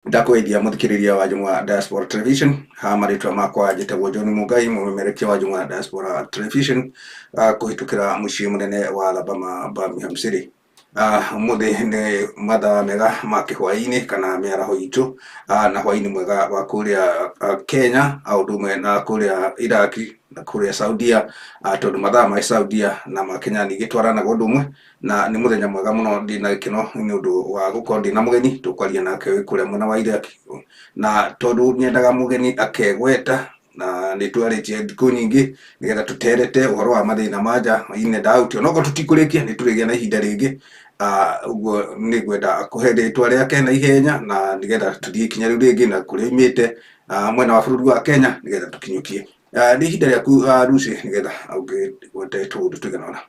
Ndakwendia muthikiriria wa Njung'wa Diaspora Television ha marĩtwa makwa njĩtagwo John Mungai, mũmemerekia wa Njung'wa Diaspora Television, kũhĩtũkĩra mũciĩ mũnene wa Alabama, Birmingham City. Ũmũthĩ nĩ mathaa mega ma kĩhwaĩ-inĩ kana mĩaraho itũ, na hwaĩ-inĩ mwega wa kũrĩa Kenya o ũndũ ũmwe na kũrĩa Iraki na kũrĩa Saudia, tondũ mathaa ma Saudia na ma Kenya nĩ igĩtwaranaga ũndũ ũmwe. Na nĩ mũthenya mwega mũno, ndĩna gĩkeno nĩ ũndũ wa gũkorwo ndĩna mũgeni tũkwaria nake wĩ kũrĩa mwena wa Iraki, na tondũ nyendaga mũgeni akegweta na nĩ twarĩtie thikũ nyingĩ nĩgetha tũterete ũhoro wa mathĩna ma nja in and out, onokorwo tũtikũrĩkia nĩ tũrĩgĩa na ihinda rĩngĩ. Ũguo nĩ ngwenda kũhe rĩtwa rĩake na ihenya na nĩgetha tũthiĩ ikinya rĩu rĩngĩ na kũrĩa oimĩte, mwena wa bũrũri wa Kenya, nĩgetha tũkinyũkie. Nĩ ihinda rĩaku, Lucy, nĩgetha ũngĩgwete tũũndũ tũigana ũna.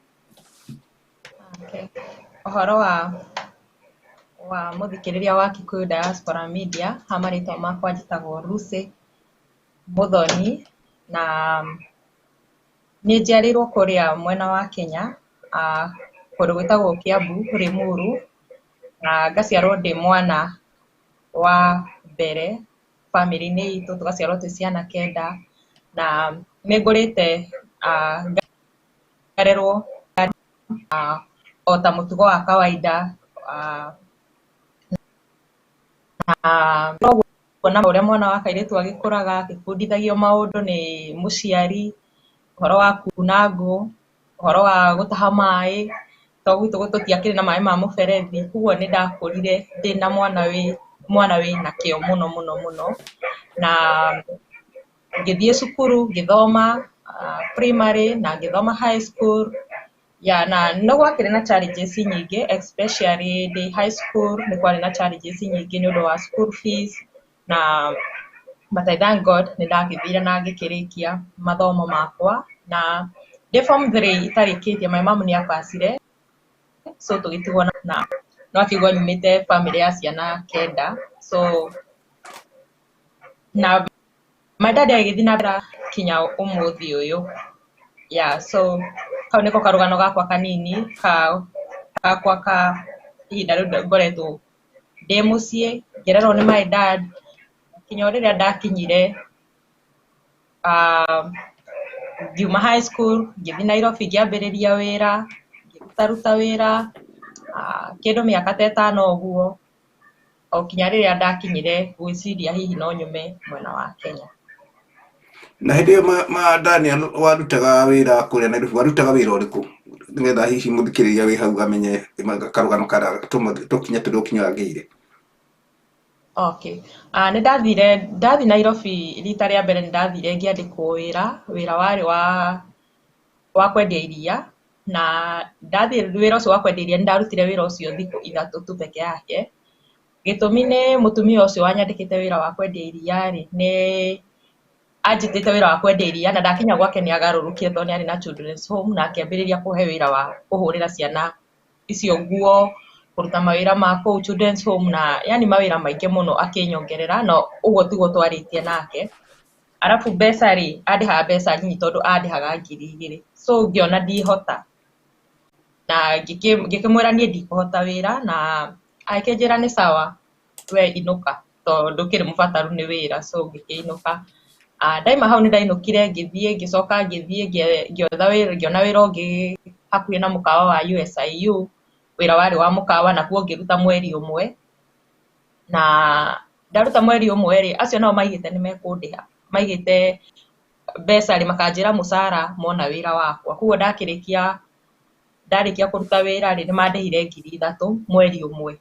Okay. Ũhoro wa mũthikĩrĩria wa Kikuyu Diaspora Media, ha marĩtwa makwa njĩtagwo Lucy Muthoni na nĩ njiarĩirwo kũrĩa mwena wa Kenya, kũndũ gwĩtagwo Kiambu, Limuru, na ngaciarwo ndĩ mwana wa mbere bamĩrĩ-inĩ itũ, tũgaciarwo twĩ ciana 9, na nĩ ngũrĩte, ngarerwo o ta mũtugo wa kawaida, na kuona ũrĩa mwana wa kairĩtu agĩkũraga akĩbundithagio maũndũ nĩ mũciari, ũhoro wa kuna ngũ, ũhoro wa gũtaha maĩ, to gwitũ tũtiakĩrĩ na maĩ ma mũberethi, koguo nĩ ndakũrire ndĩna mwana wĩna kĩo mũno mũno mũno, na ngĩthiĩ cukuru ngĩthoma primary na ngĩthoma high school ya, na no gwakĩrĩ na challenges nyingĩ, especially ndĩ high school nĩ kwarĩ na challenges nyingĩ nĩ ũndũ wa school fees, na but I thank God nĩ ndagĩthire na ngĩkĩrĩkia mathomo makwa, na ndĩ form 3 itarĩkĩtie my mom nĩ abacire, so tũgĩtigwo na no akĩigua nyumĩte family ya ciana 9, so na my dad agĩthiĩ na mbere kinya ũmũthĩ ũyũ. Yeah, so kau nĩko karũgano gakwa kanini ka gakwa ka ihinda rĩu ngoretwo ndĩ mũciĩ ngĩrerwo nĩ my dad kinya o rĩrĩa ndakinyire, ngiuma high school ngĩthiĩ Nairobi ngĩambĩrĩria wĩra, ngĩrutaruta wĩra kĩndũ mĩaka ta 5 ũguo, o kinya rĩrĩa ndakinyire gwĩciria hihi no nyume mwena wa Kenya. Na hĩndĩ ĩyo ma Daniel warutaga wĩra kũrĩa Nairobi, warutaga wĩra ũrĩkũ, nĩgetha hihi mũthikĩrĩria wĩ hau amenye karũgano karĩa tũkinya tũrĩa ũkinya wagĩire? Okay. Nĩ ndathire, ndathiĩ Nairobi rita rĩa mbere nĩ ndathire ngĩandĩkwo wĩra, wĩra warĩ wa kwendia iria, na ndathiĩ wĩra ũcio wa kwendia iria nĩ ndarutire wĩra ũcio thikũ 3 tu peke yake. Gĩtũmi nĩ mũtumia ũcio wanyandĩkĩte wĩra wa kwendia iria rĩ, nĩ anjĩtĩte wĩra wa kwendia iria, na ndakinya gwake nĩ agarũrũkire tondũ nĩ arĩ na children's home na akĩambĩrĩria kũhe wĩra wa kũhũrĩra ciana icio nguo, kũruta mawĩra ma kũu children's home, na yani mawĩra maingĩ mũno akĩnyongerera, no ũguo tiguo twarĩtie nake. Arabu mbeca rĩ, andĩhaga mbeca nyinyi tondũ andĩhaga 2000, so ngĩona ndihota na ngĩkĩmwĩra niĩ ndikũhota wĩra, na agĩkĩnjĩra nĩ sawa we inũka tondũ ndũkĩrĩ mũbataru nĩ wĩra, so ngĩkĩinũka. Ndaima hau nĩ ndainũkire ngĩthiĩ ngĩcoka ngĩthiĩ ngĩetha wĩra, ngĩona wĩra ũngĩ hakuhĩ na mũkawa wa USIU, wĩra warĩ wa mũkawa, nakuo ngĩruta mweri ũmwe, na ndaruta mweri ũmwe rĩ, acio nao maigĩte nĩ mekũndĩha, maigĩte mbeca rĩ, makanjĩra mũcara mona wĩra wakwa, koguo ndakĩrĩkia, ndarĩkia kũruta wĩra rĩ, nĩ mandĩhire 3000 mweri ũmwe,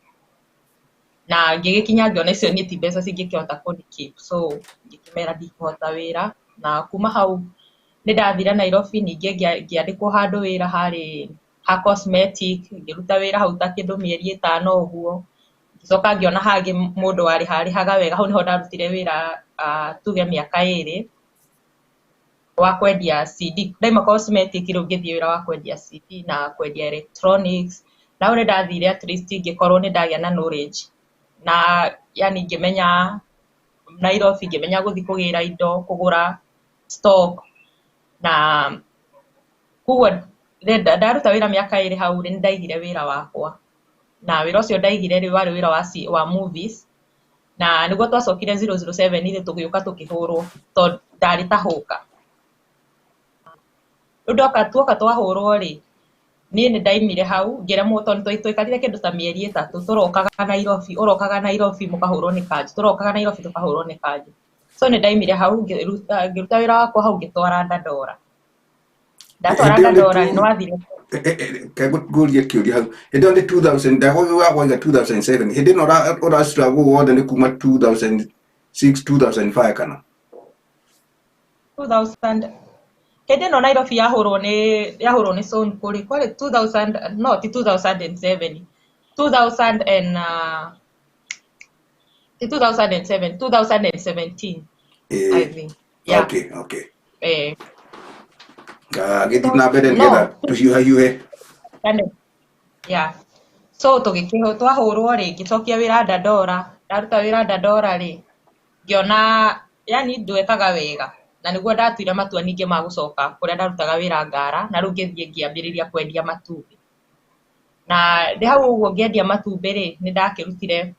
na ngĩgĩkinya ngĩona icio niĩ ti mbeca cingĩkĩhota kũni keep, so ngĩkĩmera ndikũhota wĩra, na kuma hau nĩ ndathire Nairobi ningĩ ngĩandĩkwo handũ wĩra harĩ ha cosmetic, ngĩruta wĩra hau ta kĩndũ mĩeri 5 ũguo, ngĩcoka ngĩona hangĩ mũndũ warĩharĩhaga wega, hau nĩho ndarutire wĩra, tuge mĩaka 2 wa kwendia CD, ndaima cosmetic rĩu ngĩthiĩ wĩra wa kwendia CD na kwendia electronics, na hau nĩ ndathire at least ngĩkorwo nĩ ndagĩa na knowledge, na yani ngĩmenya Nairobi, ngĩmenya gũthiĩ kũgĩra indo, kũgũra stock, na koguo ndaruta wĩra mĩaka 2 hau rĩ, nĩ ndaigire wĩra wakwa, na wĩra ũcio ndaigire rĩ, warĩ wĩra wa movies, Na nĩguo twacokire 007 rĩ tũgĩũka tũkĩhũrwo tondũ ndarĩ ta hũka. Rĩu ndoka tuoka twahũrwo rĩ, niĩ nĩ ndaimire hau ngĩremwo tondũ twaikarire kĩndũ ta mĩeri 3 tũrokaga Nairobi, ũrokaga Nairobi mũkahũrwo nĩ kanjũ, tũrokaga Nairobi tũkahũrwo nĩ kanjũ. So nĩ ndaimire hau ngĩruta wĩra wakwa hau ngĩtwara Dandora. Ndatwara Dandora nĩ wathire. Ngũrie kĩũria hau. Hĩndĩ ĩyo nĩ 2000, ndagwaiga 2007. Hĩndĩ ĩno ũra struggle wothe nĩ kuma 2006, 2005 kana? 2000 hĩndĩ ĩno Nairobi yahũrwo nĩ Sonko rĩ, kwarĩ 2000, no ti 2007, 2000 and 2007, 2017 I think. Yeah. Okay, okay. Gĩthiĩ na mbere nĩgetha tũhiũhahiũhe. Yeah. So twahũrwo rĩ, ngĩcokia wĩra Dandora, ndaruta wĩra Dandora rĩ, ngĩona yani ndwekaga wega. Na nĩguo ndatuire matua ningĩ ma gũcoka kũrĩa ndarutaga wĩra Ngara, na rĩu ngĩthiĩ ngĩambĩrĩria kwendia matumbĩ. Na ndĩ hau ũguo ngĩendia matumbĩ rĩ, nĩ ndakĩrutire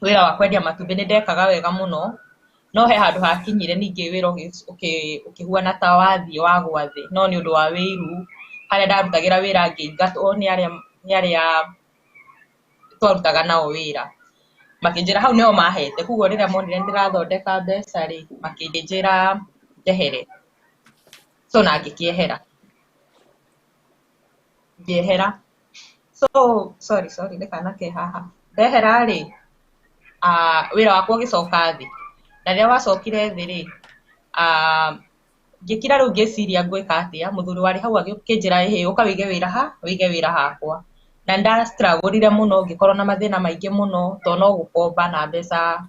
wĩra wa kwendia matumbĩ, nĩ ndekaga wega mũno, no he handũ hakinyire ningĩ wĩra ũkĩhuana ta wathiĩ wagwa thĩ, no nĩ ũndũ wa wĩiru, harĩa ndarutagĩra wĩra ngĩingatwo nĩ arĩa twarutaga nao wĩra. Makĩnjĩra hau nĩo mahete, koguo rĩrĩa monire ndĩrathondeka mbeca rĩ, makĩnjĩra njehere. So na ngĩkĩehera. Ngĩehera. So sorry, nĩ kana ke haha. Ndehera rĩ, wĩra wakwa ũgĩcoka thĩ. Na rĩrĩa wacokire thĩ rĩ, ngĩkira rĩu ngĩciria ngwĩka atĩa, mũthuri warĩ hau agĩkĩnjĩra ĩhĩ, ũka wĩige wĩra ha, wĩige wĩra hakwa. Na nĩndastruggle mũno, ngĩkorwo na mathĩna maingĩ mũno, tondũ no gũkomba na mbeca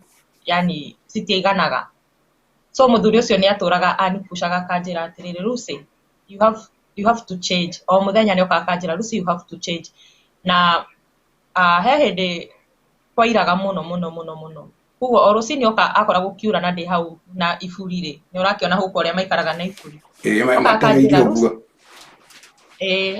yani citiaiganaga. So mũthuri ũcio nĩ atũraga anipushaga akanjĩra atĩrĩrĩ, Lucy, you have to change. O mũthenya nĩ okaga akanjĩra, Lucy, you have to change. Na he hĩndĩ kwairaga mũno mũno mũno mũno. Koguo o rũcinĩ oka akora gũkiura na ndĩ hau na iburi rĩ, nĩ ũrakĩona huko ũrĩa maikaraga na iburi.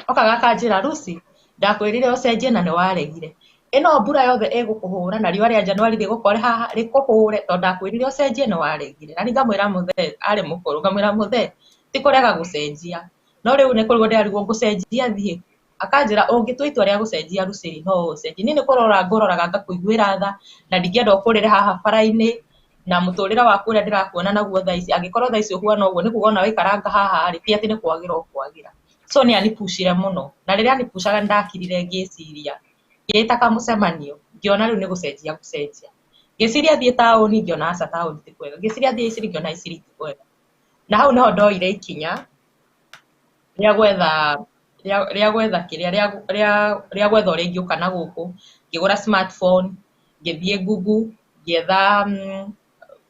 Okaga akanjĩra, Lucy, ndakwĩrire ũcenjie na nĩ waregire. Ĩno mbura yothe ĩgũkũhũra na riũa rĩa Januari rĩgũkore haha rĩkũhũre tondũ ndakwĩrire ũcenjie nĩ waregire. Na niĩ ngamwĩra mũthee, arĩ mũkũrũ, ngamwĩra mũthee, ti kũrega gũcenjia. No rĩu nĩ kũrigwo ndĩrarigwo ngũcenjia thiĩ. Akanjĩra ũngĩtua itua rĩa gũcenjia Lucy no ũcenjie. Niĩ nĩ kũrora ngũroraga ngakũiguĩra tha na ndingĩenda ũkũrĩre haha bara-inĩ na mũtũrĩre waku ũrĩa ndĩrakuona naguo thaa ici, angĩkorwo thaa ici ũhuana ũguo nĩ kuga ona waikaranga haha rĩ, ti atĩ nĩ kwagĩra ũkwagĩra. So nĩ anipushire mũno. Na rĩrĩa anipushaga nĩ ndakirire ngĩciria, ngĩĩta kamũcemanio, ngĩona rĩu nĩ gũcenjia gũcenjia. Ngĩciria thiĩ taũni, ngĩona aca taũni ti kwega. Ngĩciria thiĩ Iciri, ngĩona Iciri ti kwega. Na hau nĩho ndoire ikinya rĩa gwetha rĩa gwetha kĩrĩa rĩa gwetha ũrĩa ingĩũka na gũkũ. Ngĩgũra smartphone, ngĩthiĩ Google, ngĩetha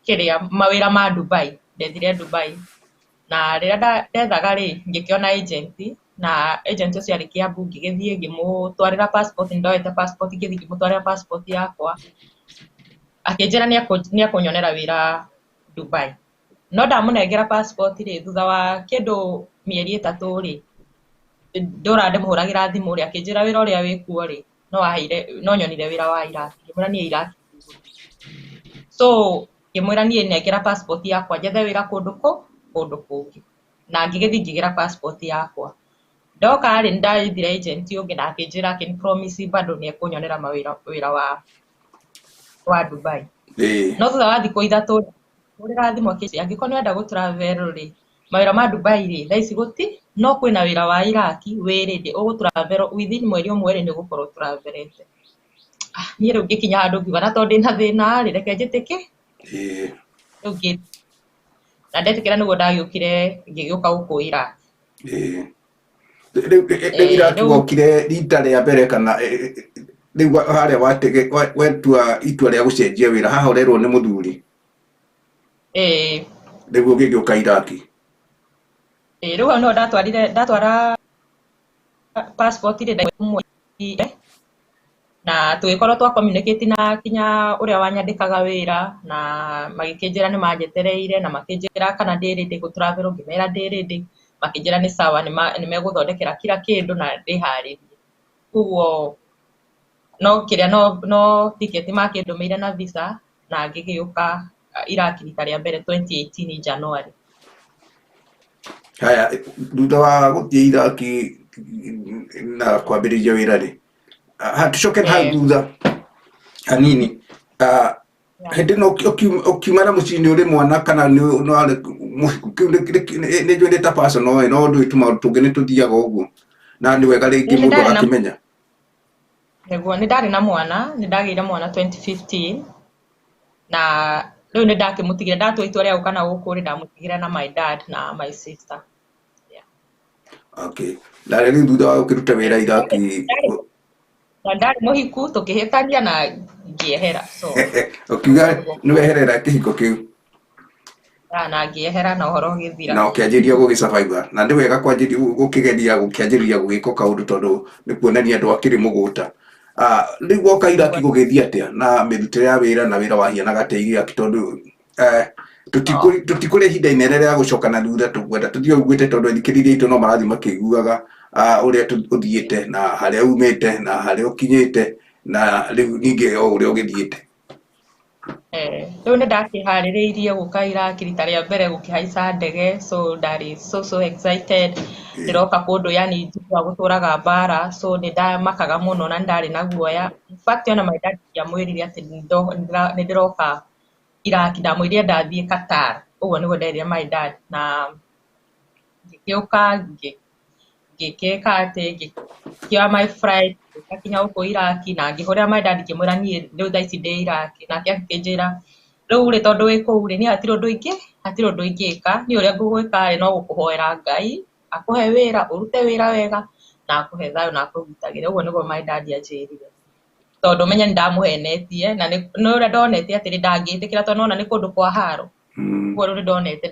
kĩrĩa mawĩra ma Dubai, ndethire Dubai. Na rĩrĩa ndethaga rĩ, ngĩkĩona agent, na agent ũcio arĩ Kiambu, ngĩgĩthiĩ ngĩmũtwarĩra passport, nĩ ndoete passport, ngĩthiĩ ngĩmũtwarĩra passport yakwa. Akĩnjĩra nĩ ekũnyonera wĩra Dubai. No ndamũnengera passport rĩ, thutha wa kĩndũ mĩeri 3 rĩ, ndũra ndĩmũhũragĩra thimũ rĩ, akĩnjĩra wĩra ũrĩa wĩkuo rĩ, no aheire, no nyonire wĩra wa Iraq. Ngĩmwĩra niĩ Iraq. So ngĩmwĩra niĩ nengera passport yakwa njethe wĩra kũndũ kũndũ kũngĩ. Na ngĩgĩthiĩ ngĩgĩra passport yakwa. Ndoka rĩ, nĩndathire agent ũngĩ na akĩnjĩra akĩn promise bado nĩ ekũnyonera mawĩra wĩra wa Dubai. No thutha wa thikũ 3 hũrĩra thimũ akĩnjĩra angĩkorwo nĩ ũrenda gũ travel rĩ, mawĩra ma Dubai rĩ, thaa ici gũti, no kwĩna wĩra wa Iraq wĩ ready, ũgũ travel within mweri ũmwe rĩ, nĩ ũgũkorwo ũtravelete. Niĩ rĩu ngĩkinya handũ ngiuga na tondũ ndĩna thĩna rĩ, reke njĩtĩke. Rĩu na ndetĩkĩra nĩguo ndagĩũkire ngĩgĩũka gũkũ Iraq. Rĩu Iraq wokire rita rĩa mbere kana rĩu harĩa wetua itua rĩa gũcenjia wĩra haha ũrerwo nĩ mũthuri? Rĩu ũgĩgĩũka Iraq. Rĩu hau nĩho ndatwarire, ndatwara passport rĩ, na tũgĩkorwo twa communicate na kinya ũrĩa wanyandĩkaga wĩra, na magĩkĩnjĩra nĩ manjetereire, na makĩnjĩra kana ndĩ ready gũ travel, ngĩmera ndĩ ready, makĩnjĩra nĩ sawa, nĩ megũthondekera kila kĩndũ na ndĩharĩrie. Koguo no kĩrĩa no ticket makĩndũmĩire na visa na ngĩgĩũka Iraq rita rĩa mbere 2018 January. Haya, thutha wa gũthiĩ Iraq na kwambĩrĩria wĩra rĩ, tucoke hau thutha hanini. Hĩndĩ ĩno ũkiuma na mũciĩ nĩ ũrĩ mwana kana nĩ warĩ mũhiku? Kĩu nĩ njũĩ nĩ ta personal, no ndũĩ tũmaũndũ tũngĩ nĩ tũthiaga ũguo na nĩ wega rĩngĩ mũndũ agakĩmenya. Nĩguo, nĩ ndarĩ na mwana, nĩ ndagĩire mwana 2015 na rĩu nĩ ndakĩmũtigire, ndatua itua rĩa gũka na gũkũ rĩ, ndamũtigire na my dad na my sister. Yeah. Okay. Na rĩu thutha wa gũkĩruta wĩra Iraq, na ndarĩ mũhiku, tũkĩhĩtania na ngĩehera. So ũkiuga nĩ weherera kĩhiko kĩu? Na ngĩehera na ũhoro ũgĩthira. Na ũkĩanjĩrĩria gũgĩ-survive, na nĩ wega kwanjĩrĩria gũkĩgeria gũkĩanjĩrĩria gũgĩka kaũndũ tondũ nĩ kuonania ndwakĩrĩ mũgũta. Rĩu woka Iraq gũgĩthiĩ atĩa na mĩrutĩre ya wĩra na wĩra wahianaga atĩa Iraq, tondũ tũtikũrĩ ihinda inene rĩa gũcoka na thutha, tũkwenda tũthiĩ ũguĩte tondũ athikĩrĩria aitũ no marathiĩ makĩiguaga ũrĩa ũthiĩte na harĩa umĩte na harĩa ũkinyĩte na rĩu ningĩ o ũrĩa ũgĩthiĩte. Rĩu nĩ ndakĩharĩrĩirie gũka Iraq rita rĩa mbere gũkĩhaica ndege, so ndarĩ so excited, ndĩroka kũndũ yani njiguaga gũtũraga mbara, so nĩ ndamakaga mũno na nĩ ndarĩ na guoya. In fact ona my dad ndiamwĩrire atĩ nĩ ndĩroka Iraq, ndamwĩrire ndathiĩ Qatar, ũguo nĩguo nderire my dad. Na ngĩgĩũka ngĩgĩka atĩ ngĩoya my flight ngĩkinya gũkũ Iraq na ngĩhũrĩra my dad ngĩmwĩra niĩ rĩu thaa ici ndĩ Iraq, nake akĩnjĩra rĩu rĩ tondũ wĩ kũu rĩ niĩ hatirĩ ũndũ ingĩ, hatirĩ ũndũ ingĩka, niĩ ũrĩa ngũgwĩka rĩ no gũkũhoera Ngai akũhe wĩra, ũrute wĩra wega na akũhe thayũ na akũgitagĩre. Ũguo nĩguo my dad anjĩrire, tondũ menye nĩ ndamũhenetie na nĩ ũrĩa ndonete atĩrĩ ndangĩtĩkĩra tondũ nona nĩ kũndũ kwa haro. Ũguo rĩu nĩ ndonete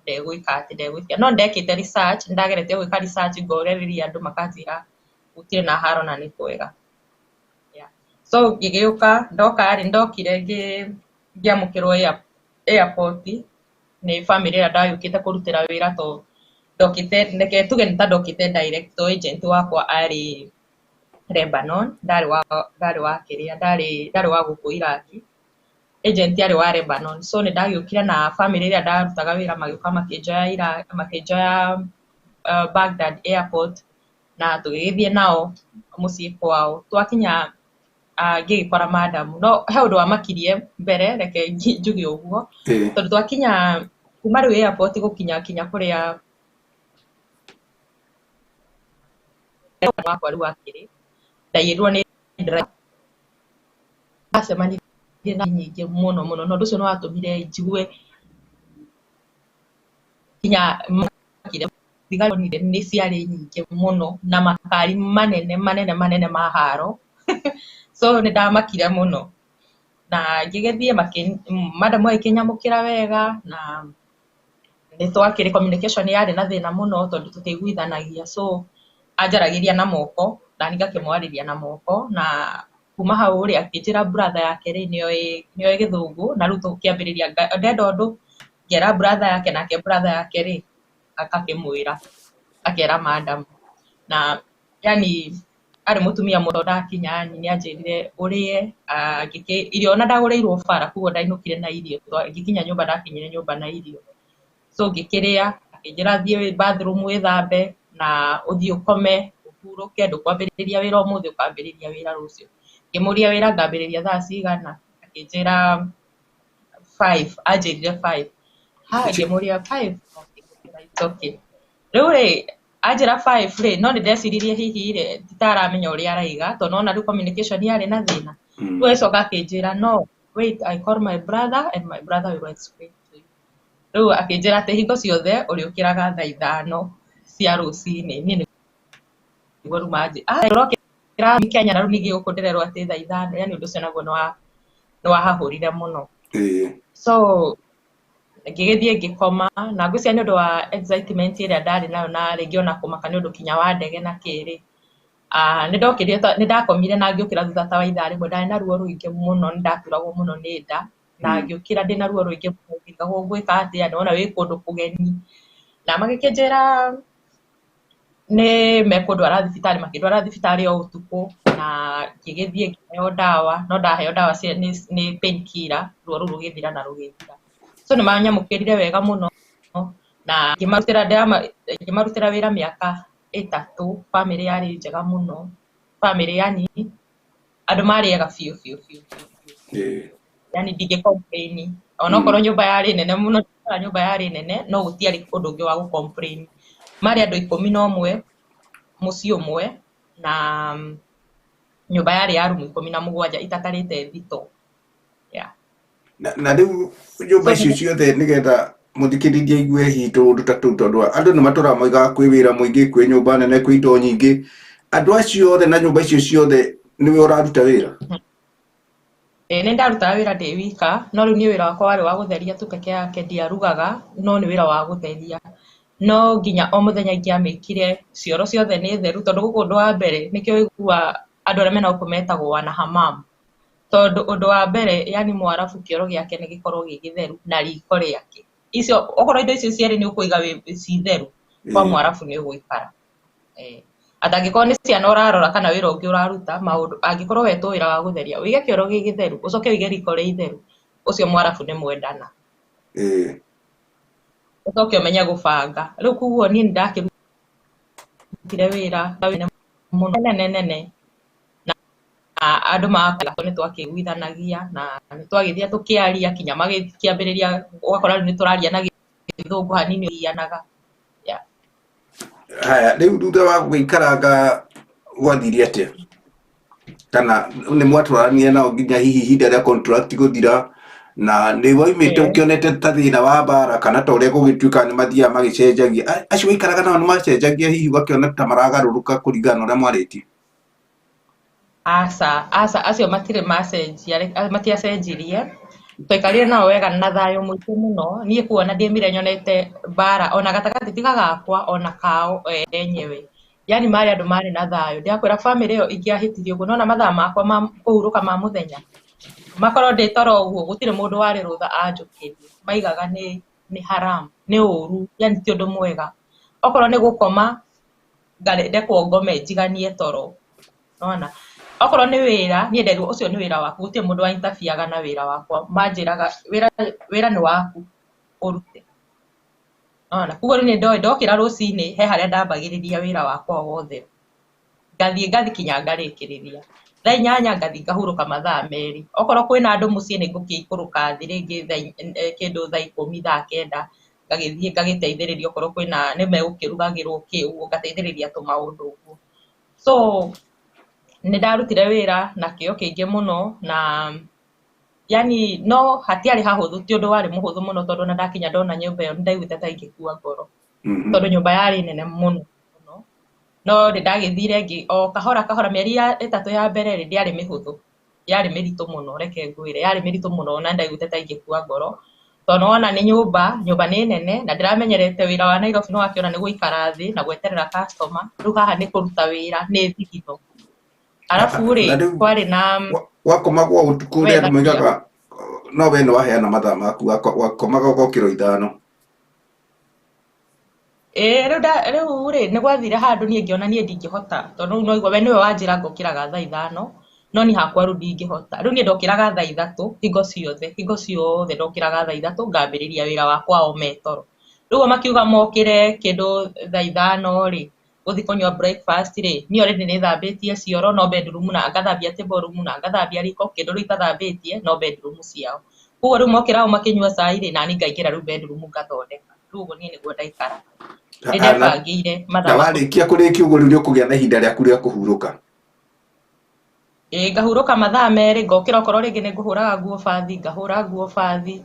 ndegwĩka atĩ ndegwĩtĩkĩra, no nĩndekĩte research, nĩndageretie gwĩka research ngorĩrĩria andũ makanjĩra gũtirĩ na haro na nĩ kwega. Yeah. So ngĩgĩũka, ndoka rĩ, ndokire ngĩamũkĩrwo airport nĩ family ĩrĩa ndagĩũkĩte kũrutĩra wĩra, to ndokĩte, reke tuge nĩ ta ndokĩte direct, to agent wakwa arĩ Lebanon, ndarĩ wa kĩrĩa, ndarĩ wa gũkũ Iraq, agent arĩ wa Lebanon. So nĩ ndagĩũkire na family ĩrĩa ndarutaga wĩra magĩũka makĩnjoya Iraq, makĩnjoya Baghdad airport na tũgĩgĩthiĩ nao mũciĩ kwao. Twakinya ngĩgĩkora madam, no he ũndũ wamakirie mbere, reke njuge ũguo, tondũ twakinya kuma rĩu airport gũkinya kinya kũrĩa wakwa rĩu akĩrĩ, ndaiyĩrwo nĩ driver, ndacemanirie na nyingĩ mũno mũno, na ũndũ ũcio nĩ watũmire njigue kinya thigari nĩ ciarĩ nyingĩ mũno na makari manene manene manene ma haro. So nĩ ndamakire mũno na ngĩgĩthiĩ madam agĩkĩnyamũkĩra wega, na nĩ twakĩrĩ communication yarĩ na thĩna mũno tondũ tũtiaiguithanagia, so anjaragĩria na moko na niĩ ngakĩmwarĩria na moko, na kuma hau rĩ akĩnjĩra brother yake rĩ nĩoĩ gĩthũngũ, na rĩu tũkĩambĩrĩria ndenda ũndũ ngera brother yake, nake brother yake rĩ akakĩmwĩra akera madam, na yani arĩ mũtumia mũno ndakinya yani nĩ anjĩrire ũrĩe, irio ona ndagũrĩirwo bara koguo ndainũkire na irio, ngĩkinya nyũmba ndakinyire nyũmba na irio, so ngĩkĩrĩa, akĩnjĩra thiĩ bathroom wĩthambe na ũthiĩ ũkome ũhurũke, ndũkwambĩrĩria wĩra ũmũthĩ ũkambĩrĩria wĩra rũciũ. Ngĩmũria wĩra ngambĩrĩria thaa cigana, akĩnjĩra 5, anjĩrire 5. Ha, ngĩmũria 5, it's okay. Rĩu rĩ anjĩra 5 rĩ, no nĩ ndeciririe hihi rĩ titaramenya ũrĩa araiga, tondũ nona rĩu communication yarĩ na thĩna. Rĩu agĩcoka akĩnjĩra no wait, I call my brother and my brother will explain to you. Rĩu akĩnjĩra atĩ hingo ciothe ũrĩũkĩraga thaa 5 cia rũcinĩ. Niĩ nĩguo rĩu manjĩ ndĩrokĩra Kenya na rĩu ningĩ gũkũ ndĩrerwo atĩ thaa 5, yani ũndũ ũcio naguo nĩ wahahũrire mũno. So ngĩgĩthiĩ ngĩkoma, na ngwĩciria nĩ ũndũ wa excitement ĩrĩa ndarĩ nayo na rĩngĩ ona kũmaka nĩ ũndũ kinya wa ndege na kĩrĩ. Nĩ ndakomire na ngĩũkĩra thutha ta wa ithaa rĩmwe, ndarĩ na ruo rũingĩ mũno, nĩ ndaturagwo mũno nĩ nda, na ngĩũkĩra ndĩna ruo rũingĩ mũno, ngĩrigagwo ngwĩka atĩa, nĩwona wĩ kũndũ kũgeni. Na magĩkĩnjĩra nĩ mekũndwara thibitarĩ, makĩndwara thibitarĩ o ũtukũ. Na ngĩgĩthiĩ ngĩheo ndawa, no ndaheo ndawa cia nĩ pain killer, ruo rũu rũgĩthira na rũgĩthira. So nĩ manyamũkĩrire wega mũno na ngĩmarutĩra wĩra mĩaka 3. Bamĩrĩ yarĩ njega mũno, bamĩrĩ yani andũ marĩ ega biũ biũ biũ biũ. Yani ndingĩ complain onokorwo nyũmba yarĩ nene mũno, nyũmba yarĩ nene no gũtiarĩ ũndũ ũngĩ wa gũ complain. Marĩ andũ 11 mũciĩ ũmwe na nyũmba yarĩ ya rumu 17 itatarĩte thito. Yeah. Na rĩu nyũmba icio ciothe nĩgetha mũthikĩrĩria aigue hihi tũũndũ ta tũu, tondũ andũ nĩ matũraga moigaga kwĩ wĩra mũingĩ, kwĩ nyũmba nene, kwĩ indo nyingĩ. Andũ acio othe na nyũmba icio ciothe nĩwe ũraruta wĩra? Nĩ ndarutaga wĩra ndĩ wika, no rĩu niĩ wĩra wakwa warĩ wa gũtheria tu peke yake, ndiarugaga, no nĩ wĩra wa gũtheria. No nginya o mũthenya ingĩamĩkire cioro ciothe nĩ theru, tondũ gũkũ ũndũ wa mbere nĩkĩo ũiguaga andũ arĩa mena gũkũ metagwo wanahamam. Tondũ ũndũ wa mbere yani mwarabu kĩoro gĩake nĩ gĩkorwo gĩ gĩtheru na riko rĩake. Icio okorwo indo icio cierĩ nĩ ũkũiga ci theru, kwa mwarabu nĩ ũgũikara. Atangĩkorwo nĩ ciana ũrarora kana wĩra ũngĩ ũraruta maũndũ, angĩkorwo wetwo wĩra wa gũtheria, ũige kĩoro gĩ gĩtheru, ũcoke ũige riko rĩ itheru, ũcio mwarabu nĩ mwendana. Ũcoke ũmenye gũbanga. Rĩu koguo niĩ nĩ ndakĩrutire wĩra mũno nene nene na andũ magakorwo nĩ twakĩiguithanagia na nĩ twagĩthiaga tũkĩaria kinya magĩkĩambĩrĩria, ũgakora rĩu nĩ tũraria na gĩthũngũ hanini ũgianaga. Haya, rĩu thutha wa gũikaranga gwathire atĩa? Kana nĩ mwatwaranire nao nginya hihi ihinda rĩa contract gũthira, na nĩ waumĩte ũkĩonete ta thĩna wa mbara kana ta ũrĩa gũgĩtuĩka nĩ mathiaga magĩcenjagia? Acio waikaraga nao nĩ macenjagia hihi ũgakĩona ta maragarũrũka kũringana na ũrĩa mwarĩtie? Aca, aca, acio matirĩ macenjia, matiacenjirie. Twaikarire nao wega na thayũ mũingĩ mũno. Niĩ kuona ndĩmire nyonete mbara ona gatagatĩ tiga gakwa ona kao enyewe. Yani marĩ andũ marĩ na thayũ. Ndĩrakwĩra bamĩrĩ ĩyo ingĩahĩtirie ũguo, nona mathaa makwa ma kũhurũka ma mũthenya makorwo ndĩ toro ũguo, gũtirĩ mũndũ warĩ rũtha anjũkĩrie. Maigaga nĩ haram, nĩ ũru, yani ti ũndũ mwega. Okorwo nĩ gũkoma, ndekwo ngome njiganie toro. Nona okorwo nĩ wĩra, niĩ nderirwo ũcio nĩ wĩra waku, gũtirĩ mũndũ wa interfere na wĩra wakwa. Manjĩraga wĩra nĩ waku ũrute. Nona koguo rĩu nĩ ndoĩ ndokĩra rũcinĩ he harĩa ndambagĩrĩria wĩra wakwa wothe, ngathiĩ ngathi kinya ngarĩkĩrĩria. Thaa 8 ngathiĩ ngahurũka mathaa 2. Okorwo kwĩna andũ mũciĩ nĩ ngũkĩikũrũka thĩ rĩngĩ kĩndũ thaa 10 thaa 9 ngagĩthiĩ ngagĩteithĩrĩria okorwo kwĩna nĩ megũkĩrugagĩrwo kĩ ũguo, ngateithĩrĩria tũmaũndũ ũguo. So nĩ ndarutire wĩra na kĩo kĩingĩ mũno na yani no hatiarĩ hahũthũ, ti ũndũ warĩ mũhũthũ mũno, tondũ ona ndakinya ndona nyũmba ĩyo nĩ ndaiguĩte ta ingĩkua ngoro. Tondũ nyũmba yarĩ nene mũno mũno. No nĩ ndagĩthire o kahora kahora, mĩeri ya 3 ya mbere rĩ ndĩarĩ mĩhũthũ, yarĩ mĩritũ mũno, reke ngwĩre, yarĩ mĩritũ mũno na ndaiguĩte ta ingĩkua ngoro. Tondũ wona nĩ nyũmba, nyũmba nĩ nene na ndĩramenyerete wĩra wa Nairobi nĩ wakĩona nĩ gũikara thĩ na gweterera customer, rĩu haha nĩ kũruta wĩra nĩ thigino. Arabu rĩ kwarĩ na wakomagwo ũtukũ ũrĩa andũ moigaga no we nĩ waheana mathaa maku, wakomaga ũgokĩra 5. Rĩu rĩ nĩ gwathire handũ niĩ ngĩona niĩ ndingĩhota, tondũ rĩu no igua we nĩwe wanjĩra ngũkĩraga thaa 5, no niĩ hakwa rĩu ndingĩhota. Rĩu niĩ ndokĩraga thaa 3 hingo ciothe, hingo ciothe ndokĩraga thaa 3 ngambĩrĩria wĩra wakwa o metoro. Rĩu o makiuga mokĩre kĩndũ thaa 5 rĩ, gũthiĩ kũnyua breakfast rĩ, niĩ already nĩ thambĩtie cioro no bedroom na ngathambia table room na ngathambia riko, kĩndũ rĩu itathambĩtie no bedroom ciao. Koguo rĩu mokĩra hau makĩnyua cai rĩ, nani ngaingĩra rĩu bedroom ngathondeka. Rĩu ũguo niĩ nĩguo ndaikaraga. Nĩ ndebangĩire mathaa Na warĩkia kũrĩkia ũguo rĩu nĩ ũkũgĩa na ihinda rĩaku rĩa kũhurũka. Ĩĩ, ngahurũka mathaa 2, ngokĩra okorwo rĩngĩ nĩ ngũhũraga nguo bathi, ngahũra nguo bathi,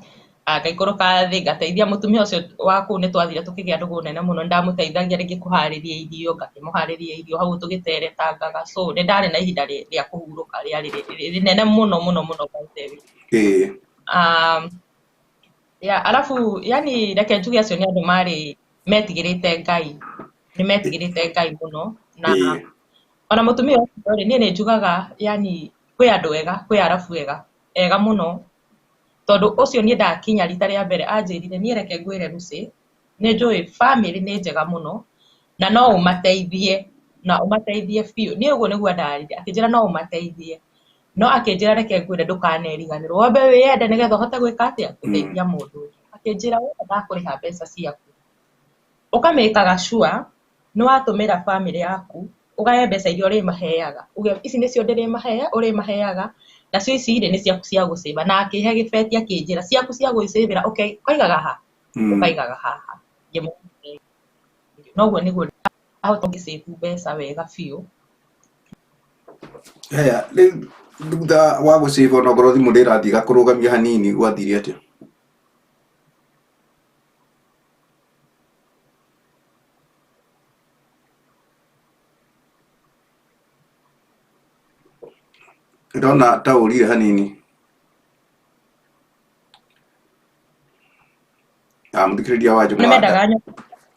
ngaikũrũka thĩ, ngateithia mũtumia ũcio wa kũu, nĩ twathire tũkĩgĩa ndũgũ nene mũno, nĩ ndamũteithagia rĩngĩ kũharĩria irio, ngakĩmũharĩria irio hau tũgĩteretangaga. So nĩ ndarĩ na ihinda rĩa kũhurũka rĩarĩ rĩnene mũno mũno mũno by the way. Ya, arabu yani reke njuge acio nĩ andũ marĩ metigĩrĩte Ngai, nĩ metigĩrĩte Ngai mũno na ona mũtumia ũcio rĩ, niĩ nĩ njugaga yani kwĩ andũ ega, kwĩ arabu ega, ega mũno, tondũ ũcio niĩ ndakinya rita rĩa mbere anjĩrire niĩ reke ngwĩre Lucy, nĩ njũĩ family nĩ njega mũno na no ũmateithie, Na ũmateithie biũ. Niĩ ũguo nĩguo andarire, akĩnjĩra no ũmateithie. No akĩnjĩra reke ngwĩre ndũkaneriganĩrwo, wambe wĩyende nĩgetha ũhote gwĩka atĩa, gũteithia mũndũ ũngĩ. Akĩnjĩra wona ndakũrĩha mbeca ciaku, ũkamĩkaga sure nĩ watũmĩra bamĩrĩ yaku, ũgaye mbeca iria ũrĩmaheaga. Uge ici nĩcio ũrĩmaheaga, nacio ici rĩ nĩ ciaku cia gũcĩba. Na akĩhe gĩbeti akĩnjĩra ciaku cia gwĩcĩbĩra ũkaigaga ha? Ũkaigaga haha. Noguo nĩguo ahota gũcĩbu mbeca wega biũ. Haya, rĩu thutha wa gũcĩba ona okorwo thimũ ndĩrathiĩ ĩgakũrũgamia hanini gwathire atĩa? Ndona ta ũrire hanini. Mũthikĩrĩria wa Njũng'wa. Nĩmendaga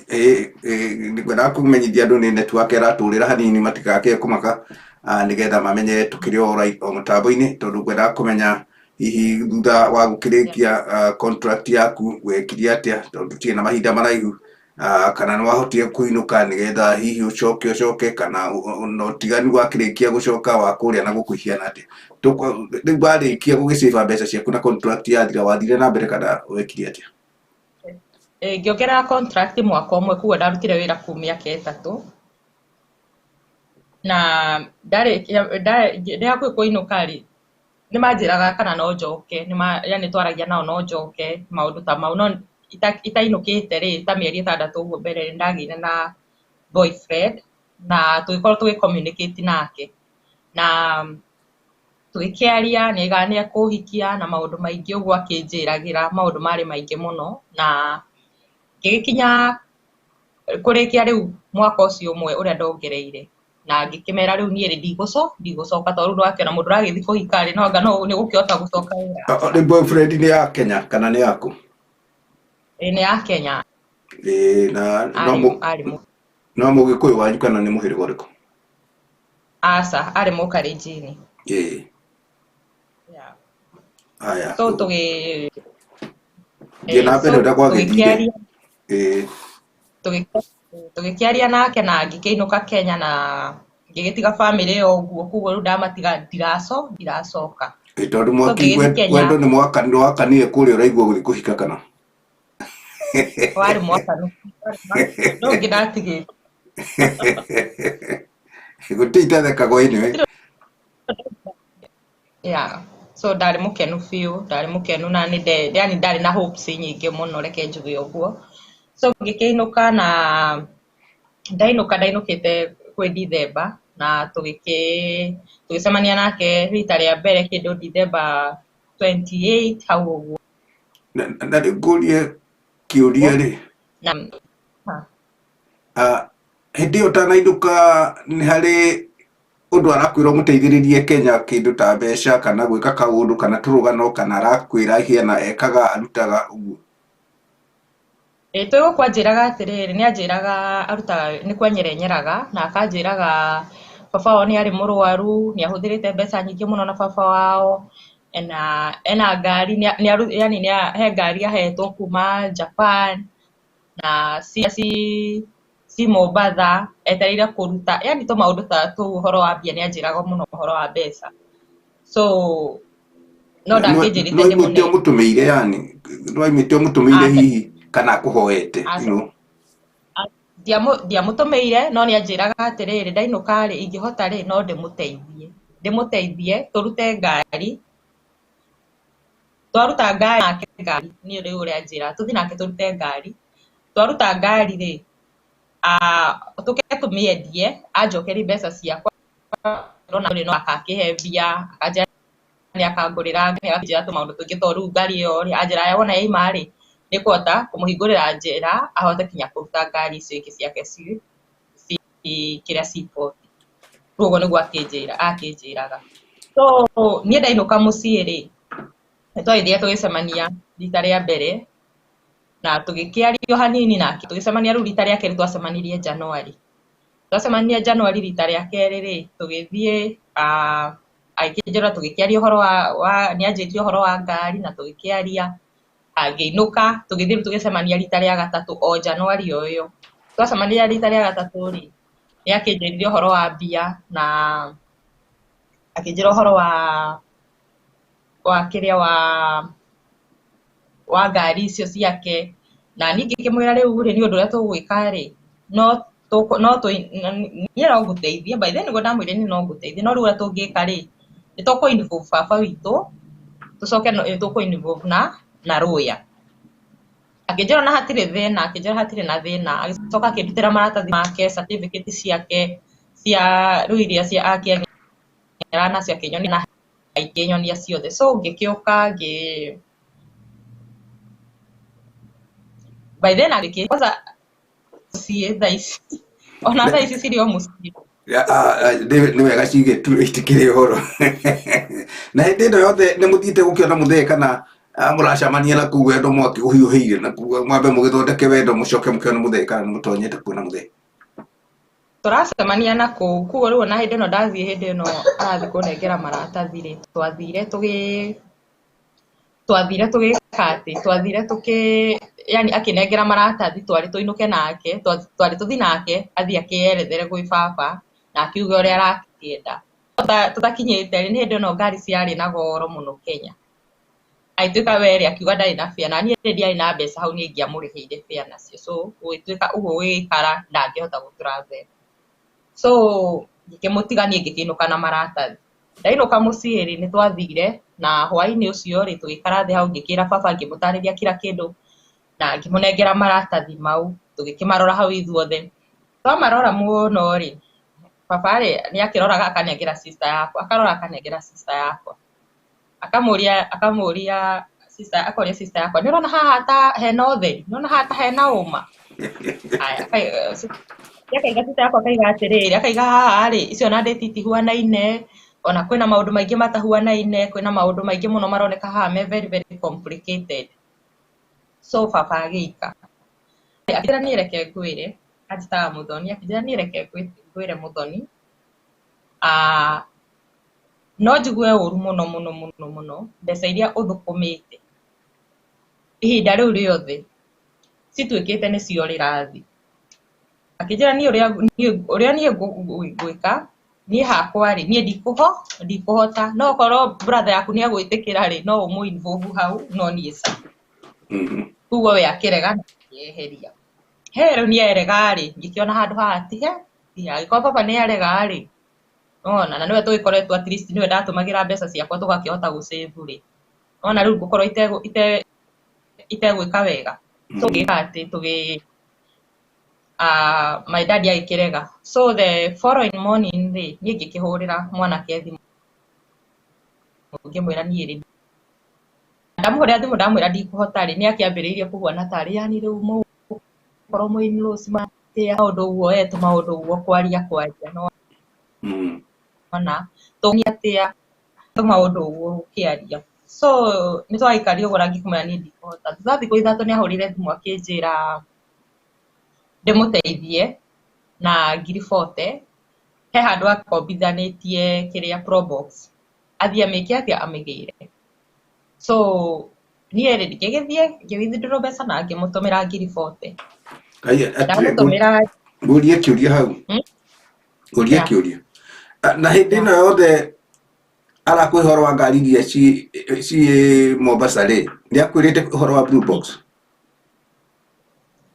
Ngwendaga kũmenyithia andũ nĩ network ĩratũrĩra hanini matigakĩe kũmaka nĩgetha mamenye tũkĩrĩ o right o mũtambo-inĩ tondũ ngwendaga kũmenya hihi thutha wa gũkĩrĩkia contract yaku wekire atĩa tondũ tũtirĩ na mahinda maraihu kana nĩ wahotire kũinũka nĩgetha hihi ũcoke ũcoke kana na ũtiganu wakĩrĩkia gũcoka wa kũrĩa na gũkũ ihiana atĩa. Rĩu warĩkia gũgĩcĩba mbeca ciaku na contract yathira wathire na mbere kana wekire atĩa? Ngĩongerera contract mwaka ũmwe koguo ndarutire wĩra kũu mĩaka ĩtatũ. Na ndarĩkia ndĩ hakuhĩ kũinũka rĩ, nĩ manjĩraga kana no njoke, yani twaragia nao no njoke maũndũ ta mau, no itainũkĩte rĩ, ta mĩeri ĩtandatũ ũguo mbere nĩ ndagĩire na boyfriend na tũgĩkorwo tũgĩ communicate nake. Na tũgĩkĩaria nĩ aigaga nĩ ekũhikia na maũndũ maingĩ ũguo akĩnjĩragĩra maũndũ marĩ maingĩ mũno na ngĩgĩkinya kũrĩkia rĩu mwaka ũcio ũmwe ũrĩa ndongereire na ngĩkĩmera rĩu niĩ rĩ ndigũcoka tondũ rĩu nĩwakĩona mũndũ ũragĩthiĩ kũhika rĩ no anga no nĩ gũkĩhota gũcoka wĩra. Nĩ boyfriend nĩ ya Kenya kana nĩ yaku? Nĩ ya Kenya. Na no mũgĩkũyũ wanyu kana nĩ mũhĩrĩga ũrĩkũ? Aca, arĩ mũkalenjini. Haya. So tũgĩ thiĩ na mbere ũrĩa gwagĩthire. Tũgĩkĩaria nake na ngĩkĩinũka Kenya na ngĩgĩtiga bamĩrĩ ĩyo ũguo koguo rĩu ndamatiga ndiracoka. Tondũ mwaki wendo nĩ wakanire kũrĩa ũraigua gũthiĩ kũhika kana? Warĩ mwakanu. No ũngĩ ndatigĩte. Gũtirĩ itathekagwo anyway. Yeah. So ndarĩ mũkenu biũ, ndarĩ mũkenu na nĩ yani ndarĩ na hopes nyingĩ mũno reke njuge ũguo. So ngĩkĩinũka na ndainũka ndainũkĩte kwĩ December na tũgĩcemania nake rita rĩa mbere kĩndũ December 28 hau ũguo. Na rĩu ngũrie kĩũria rĩ. Hĩndĩ ĩyo ũtanainũka nĩ harĩ ũndũ arakwĩra ũmũteithĩrĩrie Kenya kĩndũ ta mbeca kana gwĩka kaũndũ kana tũrũgano kana arakwĩra hiana ekaga arutaga ũguo? Twĩ gũkũ anjĩraga atĩrĩrĩ, nĩ anjĩraga arutaga nĩ kwenyerenyeraga na akanjĩraga baba wao nĩ arĩ mũrwaru, nĩ ahũthĩrĩte mbeca nyingĩ mũno na baba wao, ena ngari, yani he ngari ahetwo kuma Japan na ci Mombatha etereire kũruta, yani tũmaũndũ ta tũu ũhoro wa mbia nĩ anjĩraga mũno ũhoro wa mbeca. So no ndakĩnjĩrĩte ndĩmũne. No ũmũtũmĩire yani, no aimĩte ũmũtũmĩire hihi kana akũhoete, you know? Ndiamũtũmĩire no nĩ anjĩraga atĩrĩrĩ ndainũka rĩ ingĩhota rĩ no ndĩmũteithie. Ndĩmũteithie tũrute ngari. Twaruta ngari nake ngari niĩ rĩu ũrĩa anjĩraga tũthiĩ nake tũrute ngari. Twaruta ngari rĩ tũke tũmĩendie anjokerie mbeca ciakwa ndĩrona no akakĩhe mbia akanjĩra nĩ akangũrĩra akanjĩra tũmaũndũ tũingĩ tondũ rĩu ngari ĩyo rĩ anjĩra wona yaima rĩ nĩ kũhota kũmũhingũrĩra njĩra ahote kinya kũruta ngari icio ingĩ ciake ci kĩrĩa ci port. Rĩu ũguo nĩguo akĩnjĩraga. So niĩ ndainũka mũciĩ rĩ nĩ twagĩthire tũgĩcemania rita rĩa mbere na tũgĩkĩario hanini nake tũgĩcemania rĩu rita rĩa kerĩ twacemanirie January. Twacemania January rita rĩa kerĩ rĩ tũgĩthiĩ agĩkĩnjĩra tũgĩkĩaria ũhoro wa nĩ anjĩtie ũhoro wa ngari na tũgĩkĩaria ngĩinũka tũgĩthiĩ rĩu tũgĩcemania rita rĩa gatatũ o January o ĩyo. Twacemania rita rĩa gatatũ rĩ Nĩ akĩnjĩrire ũhoro wa mbia na akĩnjĩra ũhoro wa kĩrĩa wa ngari icio ciake na niĩ ngĩkĩmwĩra rĩu rĩ nĩ ũndũ ũrĩa tũgwĩka rĩ no niĩ no ngũteithie by then nĩguo ndamwĩrire niĩ no ngũteithie no rĩu ũrĩa tũngĩka rĩ nĩ tũkũ involve baba witũ tũcoke tũkũ involve na lawyer. Akĩnjĩra ona hatirĩ thĩna, akĩnjĩra hatirĩ na thĩna, agĩcoka akĩndutĩra maratathi make, certificate ciake cia rĩu iria cia akĩeng'era nacio akĩnyonia na akĩnyonia ciothe. So ngĩkĩũka ngĩ by then agĩkĩ kwanza ciĩ thaa ici ona thaa ici cirĩ o mũciĩ. Nĩ wega cigĩtu itikĩrĩ ũhoro. Na hĩndĩ ĩno yothe nĩ mũthiĩte gũkĩona mũthee kana mũracemania na kũu wendo mwaki ũhiũhĩire na kũu mwambe mũgĩthondeke wendo mũcoke mũkĩone mũthee kana nĩ mũtonyete kuona mũthee? Tũracemania na kũu koguo rĩu ona hĩndĩ ĩno ndathiĩ hĩndĩ ĩno arathiĩ kũnengera maratathi rĩ twathire tũgĩka atĩ twathire tũkĩ yani akĩnengera maratathi twarĩ tũinũke nake twarĩ tũthiĩ nake athiĩ akĩerethere gwĩ baba na akiuge ũrĩa arakĩenda. Tũtakinyĩte rĩ nĩ hĩndĩ ĩno ngari ciarĩ na goro mũno Kenya. Agĩtuĩka we rĩ akiuga ndarĩ na fare na niĩ ndiarĩ na mbeca hau niĩ ingĩamũrĩhĩire fare nacio so gũgĩtuĩka ũguo gũgĩikara ndangĩhota gũ travel. So ngĩkĩmũtiga niĩ ngĩkĩinũka na maratathi. Ndainũka mũciĩ rĩ nĩ twathire na hwaĩ-inĩ ũcio rĩ tũgĩikara thĩ hau ngĩkĩra baba ngĩmũtarĩria kila kĩndũ na ngĩmũnengera maratathi mau tũgĩkĩmarora hau ithuothe. Twamarora mũno rĩ baba rĩ nĩ akĩroraga akanengera sister yakwa akarora akanengera sister yakwa akamũria sister akoria sister yakwa nĩ ũrona haha ta hena ũtheri nĩ ũrona haha ta hena ũma. Aya akaiga sister yakwa akaiga atĩrĩrĩ akaiga haha rĩ icio na ndĩti itihuanaine ona kwĩna maũndũ maingĩ matahuanaine kwĩna maũndũ maingĩ mũno maroneka haha me very very complicated. So baba agĩika akĩnjĩra niĩ reke ngwĩre anjĩtaga Mũthoni akĩnjĩra niĩ reke ngwĩre Mũthoni no njigue ũru mũno mũno mũno mũno mbeca iria ũthũkũmĩte ihinda rĩu rĩothe cituĩkĩte nĩcio rĩrathi. Akĩnjĩra niĩ ũrĩa niĩ ngwĩka niĩ hakwa rĩ niĩ ndikũhota no okorwo brother yaku nĩ agwĩtĩkĩra rĩ no ũmũ involve hau no niĩ ca. Koguo we akĩrega na akĩeheria. He rĩu nĩ erega rĩ ngĩkĩona handũ haha tihe angĩkorwo baba nĩ arega rĩ nĩwona na nĩwe tũgĩkoretwo at least nĩwe ndatũmagĩra mbeca ciakwa tũgakĩhota gũ save rĩ nĩwona rĩu ngũkorwo itegwĩka wega. So ngĩka atĩ tũgĩ my dad agĩkĩrega. So the following morning rĩ niĩ ngĩkĩhũrĩra mwanake thimũ ngĩmwĩra niĩ rĩ ndamũhũrĩra thimũ ndamwĩra ndikũhota rĩ nĩ akĩambĩrĩirie kũhuana tarĩ yani rĩu mũgũkorwo mwĩ in-laws maũndũ ũguo we tũmaũndũ ũguo kwaria kwaria nĩwona tũngĩ atĩa tũmaũndũ ũguo gũkĩaria. So nĩ twaikarire ũguo na ngĩkĩmwĩra niĩ ndikũhota. Thutha wa thikũ ithatũ nĩ ahũrire thimũ akĩnjĩra ndĩmũteithie na ngiri 40 he handũ akombithanĩtie kĩrĩa Probox athiĩ amĩke atĩa amĩgĩre. So niĩ rĩ ngĩgĩthiĩ ngĩ withdraw mbeca na ngĩmũtũmĩra ngiri 40. Ndamũtũmĩra ngũrie kĩũria hau. Ngũrie kĩũria. Na hĩndĩ ĩno yothe arakũhe ũhoro wa ngari iria ciĩ Mombasa rĩ nĩ akwĩrĩte ũhoro wa Blue Box?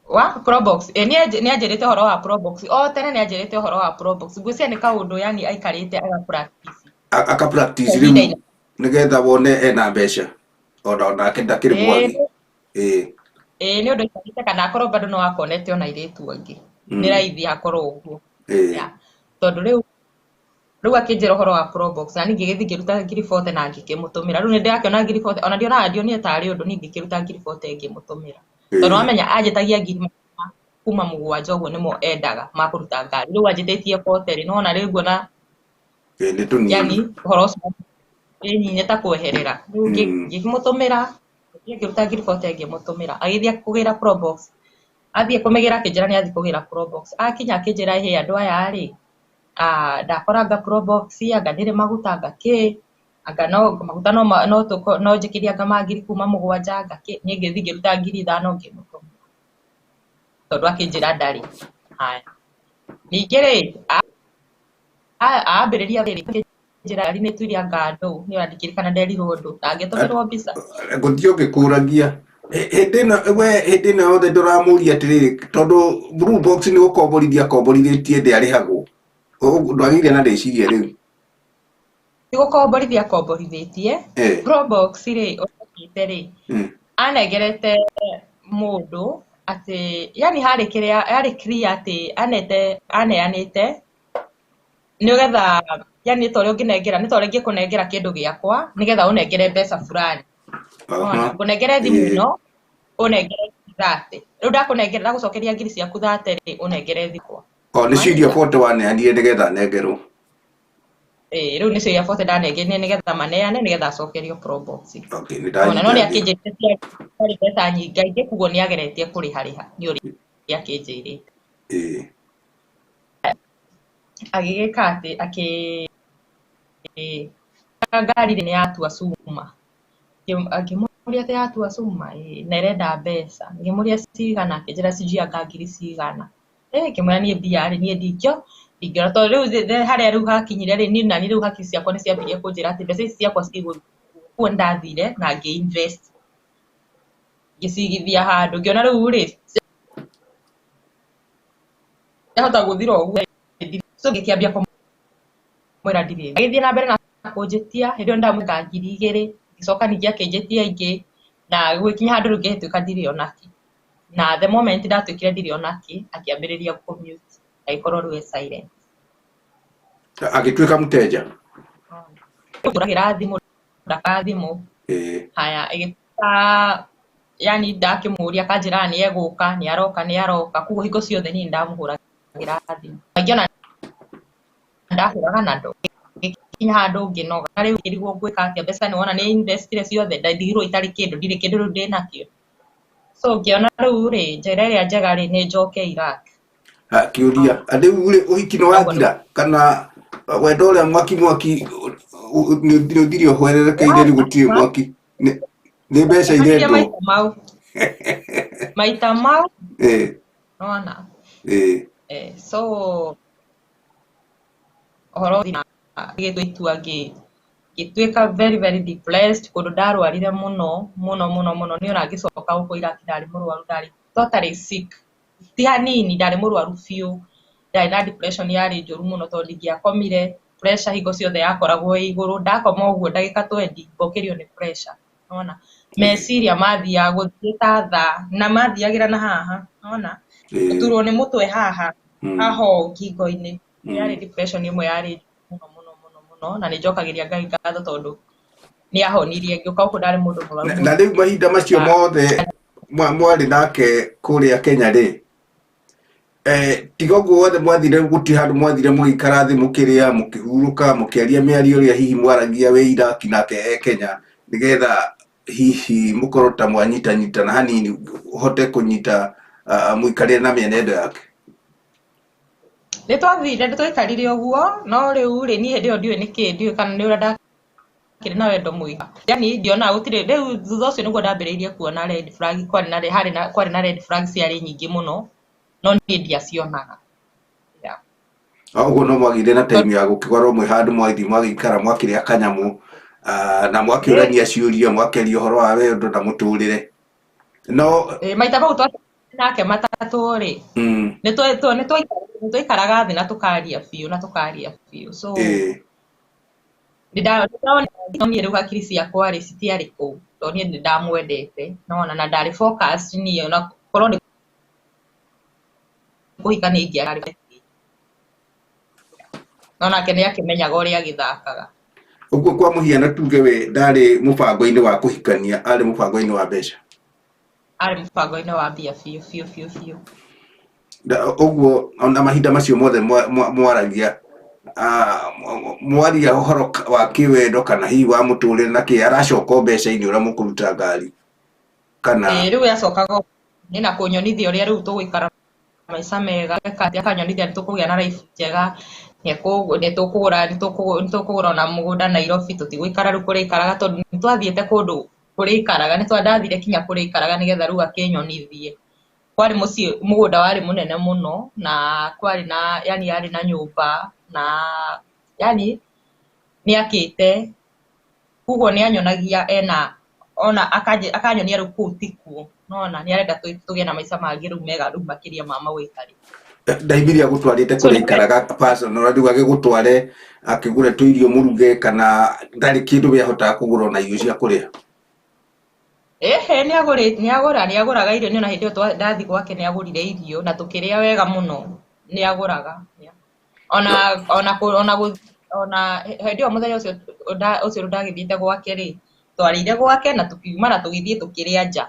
Wa Probox nĩ anjĩrĩte ũhoro wa Probox o tene nĩ anjĩrĩte ũhoro wa Probox ngwĩciria nĩ kaũndũ yani aikarĩte aga practice. Aka practice rĩu nĩgetha wone ena mbeca ona nake ndakĩrĩ mwagi. Ĩĩ nĩ ũndũ aikarĩte kana akorwo bado no akonete ona airĩtu angĩ nĩ raithi akorwo ũguo. Tondũ rĩu akĩnjĩra ũhoro wa Probox na niĩ ngĩgĩthiĩ ngĩruta ngiri 40 na ngĩkĩmũtũmĩra. Rĩu nĩ ndĩrakĩona ngiri 40 ona ndionaga ndionire tarĩ ũndũ niĩ ngĩkĩruta ngiri 40 ngĩmũtũmĩra. Tondũ wamenya anjĩtagia ngiri kuma mũgwanja ũguo nĩmo endaga ma kũruta ngari. Rĩu anjĩtĩtie 40 rĩ nĩwona rĩu nguona nĩ tũnini. Yani ũhoro ũcio nĩ ta kweherera. Rĩu ngĩmũtũmĩra ngĩruta ngiri 40 ngĩmũtũmĩra. Agĩthiĩ kũgĩra Probox. Athiĩ kũmĩgĩra akĩnjĩra nĩ athiĩ kũgĩra Probox. Akinya akĩnjĩra hĩ andũ aya rĩ ndakoranga Probox anga ndĩrĩ maguta anga kĩ anga no maguta no njĩkĩrie anga ma ngiri kuma mũgwanja anga kĩ niĩ ngĩthiĩ ngĩruta ngiri ithano ngĩmũtũmĩra tondũ akĩnjĩra ndarĩ. Haya Ningĩ rĩ, ambĩrĩria rĩrĩ njĩra ngari nĩ tuire anga ndũ, niĩ ona ndingĩririkana nderirwo ũndũ, na ngĩtũmĩrwo mbica. Gũthiĩ ũgĩkũragia hĩndĩ ĩno, we hĩndĩ ĩno yothe ndũramũria atĩrĩrĩ, tondũ blue box nĩ gũkomborithia akomborithĩtie ndĩarĩhagwo. Ndwagĩire na rĩciria rĩu? Ti gũkomborithia akomborithĩtie. Probox rĩ, ũrekĩte rĩ, anengerete mũndũ atĩ, yani harĩ kĩrĩa, yarĩ clear atĩ anete, aneanĩte nĩgetha, yani nĩ ta ũrĩa ũngĩnengera, nĩ ta ũrĩa ingĩkũnengera kĩndũ gĩakwa nĩgetha ũnengere mbeca fulani. Wona, ngũnengere thimũ ĩno, ũnengere ngiri 30. Rĩu ndakũnengera, ndagũcokeria ngiri ciaku 30 rĩ, ũnengere thimũ. O nĩcio iria 40 waneanire nĩgetha anengerwo. Ĩĩ, rĩu nĩcio iria 40 ndanengerire nĩgetha maneane nĩgetha acokerio Probox. Okay, nĩ Wona, no nĩ ndanyita. akĩnjĩrire ciarĩ mbeca nyingaingĩ, koguo nĩ ageretie kũrĩharĩha, nĩ ũrĩa akĩnjĩrĩte. Agĩgĩka atĩ, akĩ ngari nĩ yatua cuma. Ngĩmũria atĩ yatua cuma, ĩĩ, na ĩrenda mbeca. Ngĩmũria cigana, akĩnjĩra sijui anga ngiri cigana. Ngĩmwĩra niĩ mbia rĩ, niĩ ndingĩona tondũ rĩu harĩa rĩu hakinyire rĩ, niĩ nani rĩu hakiri ciakwa nĩ ciambirie kũnjĩra atĩ mbeca ici ciakwa cigũthiĩ. Koguo nĩ ndathire na ngĩ invest. Ngĩcigithia handũ, ngĩona rĩu rĩ, ciahota gũthira ũguo. So ngĩkĩambia kũmwĩra ndirĩ. Agĩthiĩ na mbere na kũnjĩtia, hĩndĩ ĩyo nĩndamwĩka ngiri igĩrĩ, ngĩcoka ningĩ akĩnjĩtia ingĩ, na gũgĩkinya handũ rĩu ngĩtuĩka ndirĩ ona kĩ. Na the moment ndatuĩkire ndirĩ ona kĩ, akĩambĩrĩria kũ-mute, agĩkorwo rĩu e silent. Agĩtuĩka mteja. Hũragĩra thimũ, ndaka thimũ. Haya, ĩgĩtuĩka yani ndakĩmũria akanjĩra nĩ egũka, nĩ aroka, nĩ aroka. Koguo hingo ciothe niĩ nĩndamũhũragĩra thimũ. Kaingĩ ona ndahũraga na ndo. Ngĩkinya handũ ngĩnoga. Rĩu ngĩrigwo ngwĩka atĩa, mbeca nĩwona nĩ investire ciothe, ndigirwo itarĩ kĩndũ, ndirĩ kĩndũ rĩu ndĩnakĩo. So ngĩona rĩu rĩ, njĩra ĩrĩa njega rĩ, nĩ njoke Iraq. Kĩũria, rĩu rĩ, ũhiki nĩ wathira kana wendo ũrĩa mwaki mwaki nĩ ũthire ũhwererekeire rĩu gũtirĩ mwaki, nĩ mbeca irendwo? Maita mau. Maita mau. Nĩwona? So ũhoro ngĩgĩtua itua ngĩtuĩka very very depressed, kũndũ ndarwarire mũno mũno mũno mũno, niĩ ona ngĩcoka gũkũ Iraq ndarĩ mũrwaru, ndarĩ totally sick. Ti hanini, ndarĩ mũrwaru biũ. Ndarĩ na depression yarĩ njũru mũno tondũ ndingĩakomire, pressure hingo ciothe yakoragwo ĩ igũrũ, ndakoma ũguo ndagĩka 20 ngokĩrio nĩ pressure. Nĩwona? Meciria mathiaga gũthiĩ ta thaa, na mathiagĩra na haha, nĩwona? Gũturwo nĩ mũtwe haha, haha ũũ ngingo-inĩ. Yarĩ depression ĩmwe yarĩ mũno mũno mũno mũno, na nĩ njokagĩria Ngai ngatho tondũ nĩ ahonirie, ngĩũka gũkũ ndarĩ mũndũ mũrwaru. Na rĩu mahinda macio mothe mwarĩ nake kũrĩa Kenya rĩ, tiga ũguo wothe mwathire, gũtirĩ handũ mwathire mũgĩikara thĩ mũkĩrĩa, mũkĩhurũka, mũkĩaria mĩario ĩrĩa hihi mwaragia wĩ Iraq nake e Kenya, nĩgetha hihi mũkorwo ta mwanyitanyitana hanini, ũhote kũnyita mũikarĩre na mĩenendo yake? Nĩ twathire, nĩ twaikarire ũguo, no rĩu rĩ, niĩ hĩndĩ ĩyo ndiũĩ nĩkĩ, ndiũĩ kana nĩ ũrĩa ndakĩrĩ na wendo mũingĩ. Yani ndionaga gũtirĩ, rĩu thutha ũcio nĩguo ndambĩrĩirie kuona red flag, kwarĩ na, harĩ na, kwarĩ na red flag ciarĩ nyingĩ mũno, no niĩ ndiacionaga. Yeah. Ũguo no mwagĩire na time ya gũkĩkorwo mwĩ handũ mwathiĩ mwagĩikara mwakĩrĩa kanyamũ, na mwakĩũrania ciũria, mwakĩaria ũhoro wa wendo na mũtũrĩre. No Maita mau twacemania nake matatũ rĩ, nĩ twaikaraga thĩ na tũkaria biũ, na tũkaria biũ. So nĩndonire rĩu hakiri ciakwa rĩ citiarĩ kũu, tondũ niĩ nĩndamwendete, nĩwona, na ndarĩ focused niĩ ona korwo nĩ kũhika nĩ ingĩarĩ. No nake nĩ akĩmenyaga ũrĩa agĩthakaga. Ũguo kwa mũhiano tuge we ndarĩ mũbango-inĩ wa kũhikania, arĩ mũbango-inĩ wa mbeca. Arĩ mũbango-inĩ wa mbia biũ biũ biũ biũ. Ũguo ona mahinda macio mothe mwaragia, mwaria ũhoro wa kĩwendo kana hihi wa mũtũrĩre na kĩ, aracoka o mbeca-inĩ ũrĩa mũkũruta ngari kana Rĩu acokaga nĩ na kũnyonithia ũrĩa rĩu tũgũikara maica mega, akanyonithia nĩ tũkũgĩa na life njega, nĩ tũkũgũra ona mũgũnda Nairobi, tũtigũikara rĩu kũrĩa aikaraga tondũ nĩ twathiĩte kũndũ kũrĩa aikaraga, nĩ ndathire kinya kũrĩa aikaraga nĩgetha rĩu akĩnyonithie. Kwarĩ mũciĩ mũgũnda warĩ mũnene mũno na kwarĩ na yani yarĩ na nyũmba na yani nĩakĩte koguo nĩanyonagia ena ona akanyonia rĩu kũu tikuo nona nĩarenda tũgĩe na maica mangĩ rĩu mega rĩu makĩria ma mau aikarĩte. Ndaiguire agũtwarĩte So kũrĩa aikaraga personal rĩu agĩgũtware akĩgũre tũirio mũruge kana ndarĩ kĩndũ we ahotaga kũgũra ona irio cia kũrĩa. Ehe nĩagũraga irio nĩ ona hĩndĩ ĩyo ndathi gwake nĩagũrire irio na tũkĩrĩa wega mũno nĩagũraga. Ona ona ona ona hĩndĩ ĩyo mũthenya ũcio ũcio ndagĩthiĩte gwake rĩ twarĩire gwake na tũkiuma na tũgĩthiĩ tũkĩrĩa nja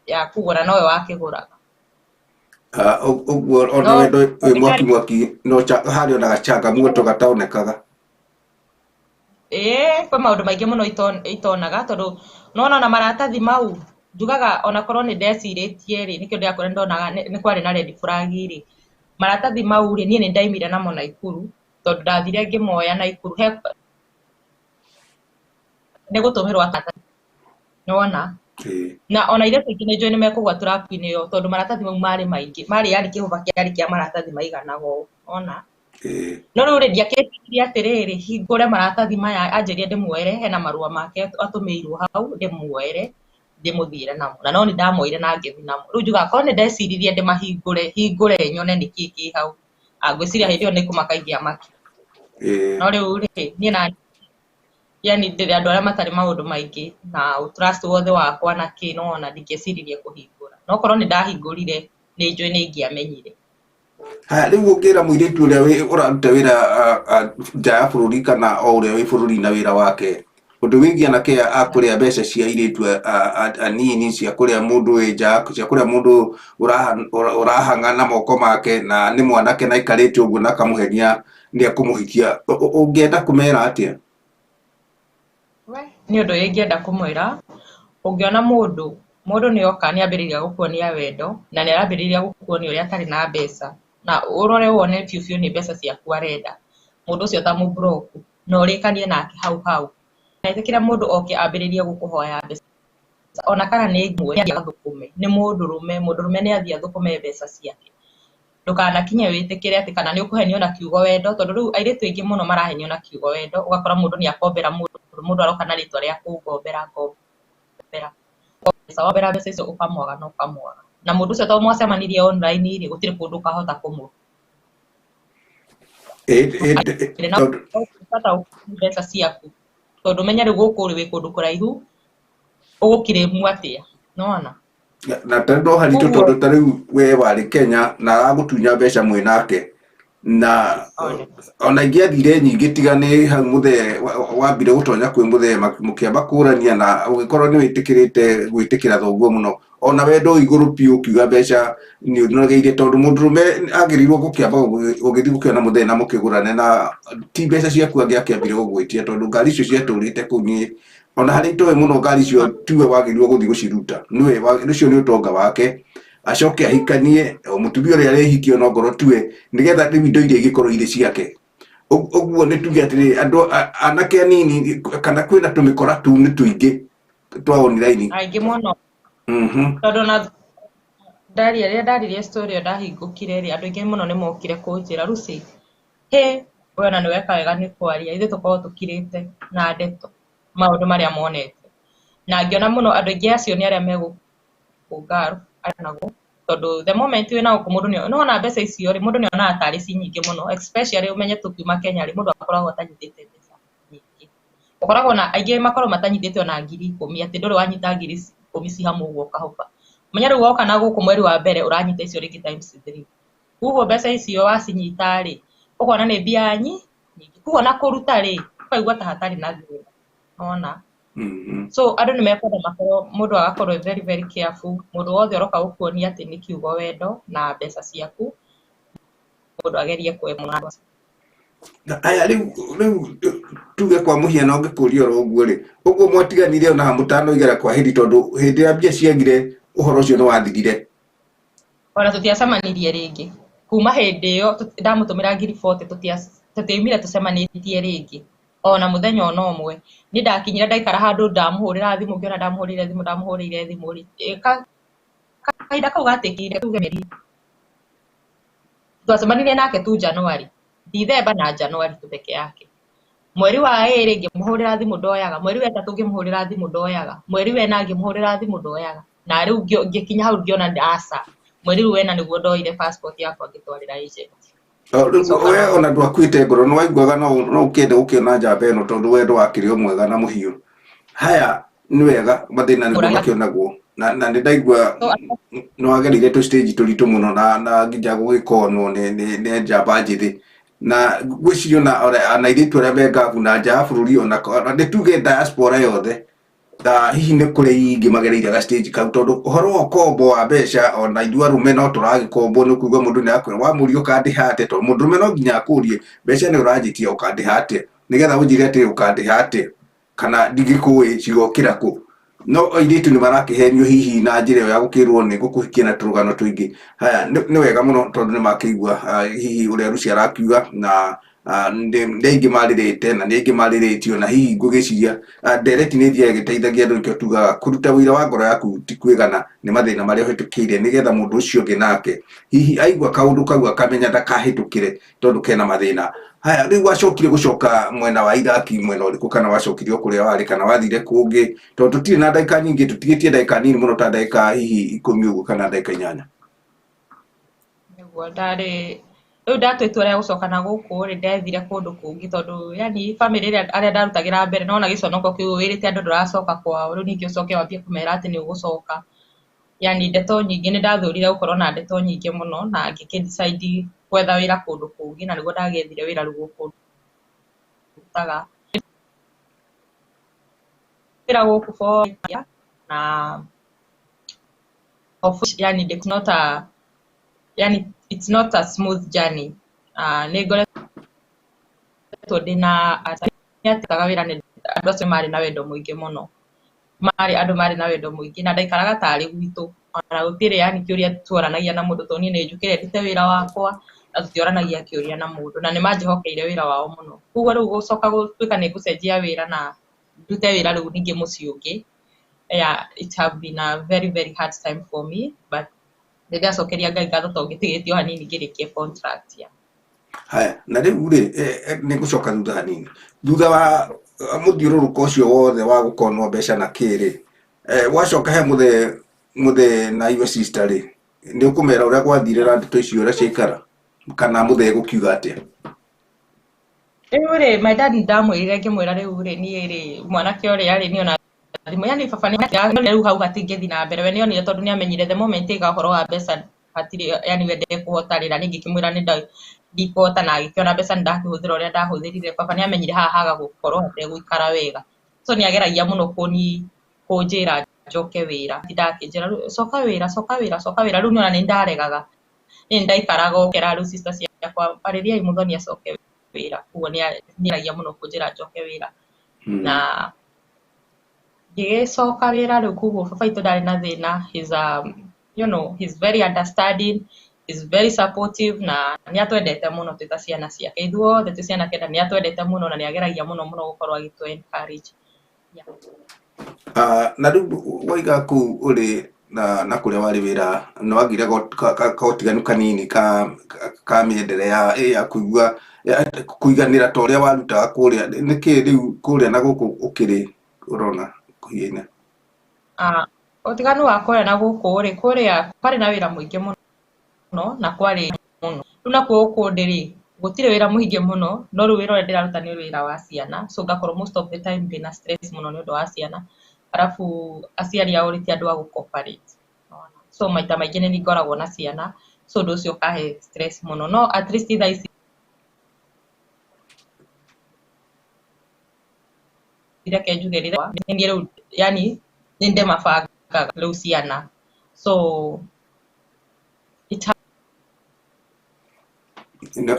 ya kũgũra nowe wakĩgũraga. Ũguo ona wendo wĩ mwaki mwaki no harĩ ona gachangamuoto gataonekaga. Ĩĩ kwĩ maũndũ maingĩ mũno itonaga tondũ nĩwona ona maratathi mau njugaga onakorwo nĩ ndecirĩtie rĩ nĩkĩo ndĩrakwĩra nĩndonaga nĩ kwarĩ na red flag rĩ maratathi mau rĩ niĩ nĩ ndaimire namo Naikuru tondũ ndathire ngĩmoya Naikuru he nĩ gũtũmĩrwo nĩwona na ona airĩtu aingĩ nĩ njũĩ nĩ mekũgwa trap-inĩ ĩyo tondũ maratathi mau marĩ maingĩ marĩ yani kĩhũba kĩarĩ kĩa maratathi maiganaga ũũ wona. No rĩu rĩ ndiakĩtirie atĩrĩrĩ hingũre maratathi maya anjĩrire ndĩmuoere hena marũa make atũmĩirwo hau ndĩmuoere ndĩmũthiĩre namo na no nĩ ndamoire na ngĩthiĩ namo rĩu njugaga korwo nĩ ndeciririe ndĩmahingũre hingũre nyone nĩkĩĩ kĩ hau ngwĩciria hĩndĩ ĩyo nĩ kũmaka ingĩamakire. No rĩu rĩ niĩ na yani ndĩrĩ andũ arĩa matarĩ maũndũ maingĩ na trust wothe wakwa na kĩ nĩwona ndingĩeciririe kũhingũra no korwo nĩ ndahingũrire nĩ njũĩ nĩ ingĩamenyire. Haya rĩu ũngĩra mũirĩtu ũrĩa ũraruta wĩra nja ya bũrũri kana o ũrĩa wĩ bũrũri na wĩra wake ũndũ wĩgiĩ anake a kũrĩa mbeca cia airĩtu anini cia kũrĩa mũndũ wĩ nja cia kũrĩa mũndũ ũrahang'a na moko make na nĩ mwanake na aikarĩte ũguo na akamũhenia nĩ ekũmũhikia ũngĩenda kũmera atĩa? Nĩ ũndũ ũrĩa ingĩenda kũmwĩra ũngĩona mũndũ mũndũ nĩ oka nĩ ambĩrĩria gũkuonia wendo na nĩ arambĩrĩria gũkuonia ũrĩa atarĩ na mbeca na ũrore wone biũ biũ nĩ mbeca ciaku arenda mũndũ ũcio ta mũbroku na ũrĩkanie nake hau hau na ĩtĩkĩra mũndũ oke ambĩrĩrie gũkũhoya mbeca ona kana nĩ ĩmwe athũkũme nĩ mũndũrũme mũndũrũme nĩ athiĩ athũkũme mbeca ciake ndũkanakinye wĩtĩkĩre atĩ kana nĩ ũkũhenio na kiugo wendo tondũ rĩu airĩtu aingĩ mũno marahenio na kiugo wendo ũgakora mũndũ nĩ akombera mũndũ mũndũ aroka na rĩtwa rĩa kũngombera ngombera mbeca wombera mbeca icio ũkamwaga na ũkamwaga na mũndũ ũcio to mwacemanirie online rĩ gũtirĩ kũndũ ũkahota kũmũ bata mbeca ciaku tondũ menya rĩu gũkũ rĩ wĩ kũndũ kũraihu ũgũkirĩmu atĩa nĩwona na ta no haritũ tondũ ta rĩu we warĩ Kenya na aragũtunya mbeca mwĩ nake na ona ingĩathire nyingĩ tiga nĩ hau mũthee wambire gũtonya kwĩ mũthee mũkĩamba kũrania na ũgĩkorwo nĩ wĩtĩkĩrĩte gwĩtĩkĩra thoguo mũno ona wendo igũrũ biũ ũkiuga mbeca nĩ ũnogeire tondũ mũndũrũme agĩrĩirwo gũkĩamba ũgĩthiĩ gũkĩona mũthee na mũkĩgũrane na ti mbeca ciaku angĩakĩambire gũgwĩtia tondũ ngari icio ciatũrĩte kũu nĩ ona harĩa itoĩ mũno ngari icio tiwe wagĩrĩirwo gũthiĩ gũciruta nĩwe ũcio nĩ ũtonga wake acoke ahikanie o mũtumia ũrĩa arehikio no ngorwo tiwe nĩgetha rĩu indo iria igĩkorwo irĩ ciake ũguo nĩ tuge atĩrĩrĩ andũ anake anini kana kwĩna tũmĩkora tũu nĩ tũingĩ twa online aingĩ mũno tondũ na ndaria rĩrĩa ndaririe story ĩyo ndahingũkire rĩ andũ aingĩ mũno nĩ mokire kũnjĩra Lucy hĩ we ona nĩ weka wega nĩ kwaria ithuĩ tũkoragwo tũkirĩte na ndeto maũndũ marĩa monete na ngĩona mũno andũ aingĩ acio nĩ arĩa megũkũ Gulf naguo tondũ the moment wĩna gũkũ mũndũ nĩ nĩwona mbeca icio rĩ mũndũ nĩonaga tarĩ ci nyingĩ mũno especially ũmenye tũkiuma Kenya rĩ mũndũ akoragwo atanyitĩte mbeca nyingĩ ũkoragwo na aingĩ makoragwo matanyitĩte ona 10,000 atĩ ndũrĩ wanyita 10,000 ci hamwe ũguo ũkahoba menya rĩu woka na gũkũ mweri wa mbere ũranyita icio rĩngĩ times three koguo mbeca icio wacinyita rĩ ũkona nĩ mbia nyingĩ koguo ona kũruta rĩ ũkaigua ta hatarĩ na thĩna nĩwona so andũ nĩ mekwenda makorwo mũndũ agakorwo very very careful mũndũ wothe ũroka gũkuonia atĩ nĩ kiugo wendo na mbeca ciaku mũndũ agerie kwĩmũra. Aya rĩu rĩu tuge kwa mũhiano ngĩkũria oro ũguo rĩ ũguo mwatiganire ona mũtanoigara kwa hĩndĩ tondũ hĩndĩ ĩrĩa mbia ciagire ũhoro ũcio nĩ wathirire. Ona tũtiacemanirie rĩngĩ kuma hĩndĩ ĩyo ndamũtũmĩra 40,000 tũtiaumire tũcemanĩtie rĩngĩ ona mũthenya ona ũmwe. Niĩ ndakinyire ndaikara handũ ndamũhũrĩra thimũ ngĩona ndamũhũrĩire thimũ rĩ Kahinda kau gatikire tuge mĩeri twacemanirie nake tu January, Dithemba na January tu peke yake. Mweri wa ĩrĩ ngĩmũhũrĩra thimũ ndoyaga, mweri wa ĩtatũ ngĩmũhũrĩra thimũ ndoyaga, mweri wa ĩna ngĩmũhũrĩra thimũ ndoyaga. Na rĩu ngĩkinya hau ngĩona aca, mweri rĩu wena nĩguo ndoire passport yakwa ngĩtwarĩra agent. Rĩu we ona ndwakuĩte ngoro nĩ waiguaga no ũkĩende gũkĩona njamba ĩno tondũ we ndwakĩrĩ o mwega na mũhiũ. Haya nĩ wega mathĩna nĩguo makĩonagwo na nĩ ndaigua nĩ wagereire tũ stage tũritũ mũno na nginya gũgĩkonwo nĩ njamba njĩthĩ na ngwĩciria ona airĩtu arĩa me ngabu na nja ya bũrũri ona nĩ tuge diaspora yothe na hihi nĩ kũrĩ ingĩ magereire ga stage kau tondũ ũhoro wa ũkombo wa mbeca ona ithuĩ arũme no tũragĩkombwo nĩ kuga mũndũ nĩ akwĩra wamũria ũkandĩha atĩa tondũ mũndũrũme no nginya akũrie mbeca nĩ ũranjĩtia ũkandĩha atĩa nĩgetha ũnjĩre atĩ ũkandĩha atĩa kana ndingĩkũĩ cigokĩra kũ no airĩtu nĩ marakĩhenio hihi na njĩra ĩyo ya gũkĩrwo nĩ ngũkũhikia na tũrũgano tũingĩ. Haya nĩ wega mũno tondũ nĩ makĩigua hihi ũrĩa Lucy arakiuga na nĩ aingĩ marĩrĩte na nĩ aingĩ marĩrĩtio na hihi ngũgĩciria ndereti nĩ ĩthiaga ĩgĩteithagia andũ nĩkĩo tugaga kũruta wĩra wa ngoro yaku ti kwĩgana nĩ mathĩna marĩa ũhĩtũkĩire nĩgetha mũndũ ũcio ũngĩ nake hihi aigua kaũndũ kau akamenya ndakahĩtũkĩre tondũ kena mathĩna. Haya rĩu wacokire gũcoka mwena wa Iraki mwena ũrĩkũ kana wacokire o kũrĩa warĩ kana wathire kũngĩ tondũ tũtirĩ na ndagĩka nyingĩ tũtigĩtie ndagĩka nini mũno ta ndagĩka hihi 10 ũguo kana ndagĩka 8. Nĩguo ndarĩ rĩu ndatua itua rĩa gũcoka na gũkũ rĩ ndethire kũndũ kũngĩ tondũ yani bamĩrĩ ĩrĩa arĩa ndarutagĩra mbere nona gĩconoko kĩu wĩrĩte andũ ndũracoka kwao rĩu ningĩ ũcoke wambie kũmera atĩ nĩ ũgũcoka. Yani ndeto nyingĩ nĩ ndathũrire gũkorwo na ndeto nyingĩ mũno na ngĩkĩ decide gwetha wĩra kũndũ kũngĩ na nĩguo ndagĩethire wĩra rĩu gũkũ ndutaga wĩra gũkũ for na of which yani it's not a yani it's not a smooth journey. Nĩ ngoretwo ndĩna atĩkaga wĩra nĩ andũ acio marĩ na wendo mũingĩ mũno, marĩ andũ marĩ na wendo mũingĩ na ndaikaraga tarĩ gwitũ ona gũtirĩ yani kĩũria tuoranagia na mũndũ tondũ niĩ nĩ njũkĩre ndute wĩra wakwa na tũtioranagia kĩũria na mũndũ na nĩ manjĩhokeire wĩra wao mũno. Koguo rĩu gũcoka gũtuĩka nĩ ngũcenjia wĩra na ndute wĩra rĩu ningĩ mũciĩ ũngĩ, yeah, it have been a very very hard time for me but nĩ ndĩracokeria Ngai ngatho tondũ ngĩtigĩtie o hanini ngĩrĩkie contract ya. Haya na rĩu rĩ nĩ ngũcoka thutha hanini thutha wa mũthiũrũrũko ũcio wothe wa gũkonwo mbeca na kĩrĩ wacoka he mũthee na your sister rĩ nĩ ũkũmera ũrĩa gwathire na ndeto icio ũrĩa ciaikara kana mũthee gũkiuga atĩa? Rĩu rĩ my dad ndamwĩrire ngĩmwĩra rĩu rĩ niĩ rĩ mwanake ũrĩa rĩ niĩ ona thimũ yani baba nĩ rĩu hau hatingĩthiĩ na mbere we nĩonire tondũ nĩamenyire the moment ĩga ũhoro wa mbeca hatirĩ yani we ndekũhota rĩ na niĩ ngĩkĩmwĩra nĩ ndikũhota na agĩkĩona mbeca nĩndakĩhũthĩra ũrĩa ndahũthĩrire baba nĩamenyire haha haga gũkorwo hategũikara wega so nĩageragia mũno kũnjĩra njoke wĩra ndakĩnjĩra coka wĩra coka wĩra coka wĩra rĩu nĩona nĩ ndaregaga niĩ nĩndaikaraga ũkera rĩu sister ciakwa arĩriai Muthoni acoke wĩra koguo nĩageragia mũno kũnjĩra njoke wĩra na ngĩgĩcoka wĩra rĩu koguo baba witũ ndarĩ na thĩna he's you know he's very understanding, he's very supportive na nĩatwendete mũno twĩ ta ciana ciake ithuothe twĩ ciana kenda nĩatwendete mũno na nĩageragia mũno mũno gũkorwo agĩtũ encourage. Yeah. Na rĩu waiga kũu ũrĩ na kũrĩa warĩ wĩra nĩ wagire kaũtiganu kanini ka mĩendere ya kũigua kũiganĩra ta ũrĩa warutaga kũrĩa nĩkĩ rĩu kũrĩa na gũkũ ũkĩrĩ ũrona kũhiaine? Ũtiganu wa kũrĩa na gũkũ rĩ kũrĩa kwarĩ na wĩra mũingĩ mũno na kwarĩ mũno rĩu nakuo gũkũ ndĩ rĩ gũtirĩ wĩra mũingĩ mũno no rĩu wĩra ũrĩa ndĩraruta nĩ wĩra wa ciana so ngakorwo most of the time ndĩna stress mũno nĩ ũndũ wa ciana arabu aciari ao rĩ ti andũ a gũ cooperate so maita maingĩ nĩ niĩ ngoragwo na ciana so ũndũ ũcio ũkahe stress mũno no at least thaa ici reke njuge rĩrĩa nĩ rĩu yani nĩ ndĩmabangaga rĩu ciana so it nĩ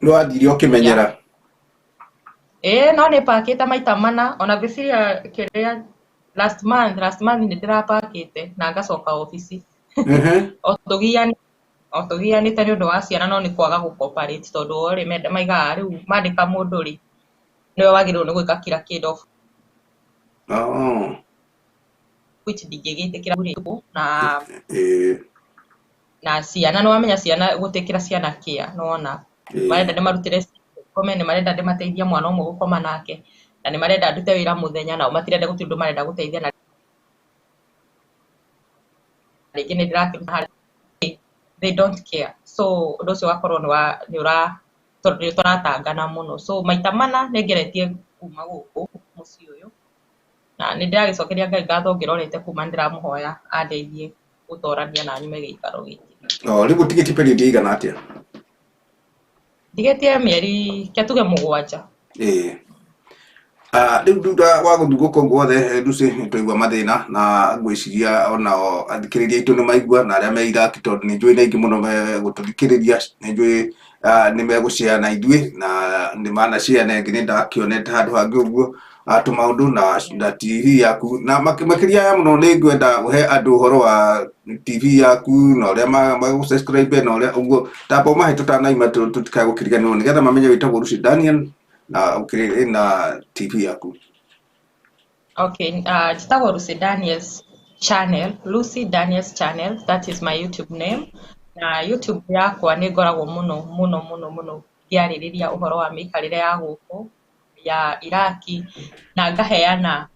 wathire ũkĩmenyera. Ĩĩ no nĩ pakĩte maita mana ona ngwĩciria kĩrĩa last month nĩ ndĩrapakĩte na ngacoka obici o tũgianĩte nĩ ũndũ wa ciana no nĩ kwaga gũ cooperate tondũ o rĩ maigaga rĩu mandĩka mũndũ rĩ nĩwe wagĩrĩirwo nĩ gwĩka kila kĩndũ. which ndingĩgĩtĩkĩra na na ciana nĩ wamenya ciana gũtĩkĩra ciana kĩa nĩwona marenda ndĩmarutĩre kome, nĩ marenda ndĩmateithie mwana ũmwe gũkoma nake, na nĩ marenda ndute wĩra mũthenya, nao matirenda gũtirĩ ũndũ marenda gũteithia, na rĩngĩ nĩ ndĩrakĩruta harĩa they don't care. So ũndũ ũcio ũgakorwo nĩ ũra tondũ nĩ tũratangana mũno. So maita mana nĩ ngeretie kuma gũkũ mũciĩ ũyũ, na nĩ ndĩragĩcokeria Ngai ngatho ngĩrorete kuma nĩ ndĩramũhoya andeithie gũtorania na nyume gĩikaro gĩkĩ. O rĩu ũtigĩtie period ĩigana atĩa? Ndigĩtie mĩeri ke tuge 7. Ĩĩ. Rĩu thutha wa gũthiĩ gũkũ guothe Lucy nĩ twaigua mathĩna na ngwĩciria onao athikĩrĩria aitũ nĩ maigua na arĩa me Iraq tondũ nĩ njũĩ nĩ aingĩ mũno megũtũthikĩrĩria, nĩ njũĩ nĩ megũshare na ithuĩ na nĩ manashare na ĩngĩ nĩ ndakĩonete handũ hangĩ ũguo tũmaũndũ na TV yaku na makĩria ya mũno nĩ ngwenda ũhe andũ ũhoro wa TV yaku na ũrĩa magũ subscribe na ũrĩa ũguo tamba ũmahe tũtanaima tũtikae gũkĩriganĩrwo nĩgetha mamenye wĩtagwo Lucy Daniel na ũkĩrĩ na TV yaku. Okay, njĩtagwo Lucy Daniels Channel, Lucy Daniels Channel, that is my YouTube name. Na YouTube yakwa nĩ ngoragwo mũno mũno mũno mũno ngĩarĩrĩria ũhoro wa mĩikarĩre ya gũkũ ya Iraki na ngaheana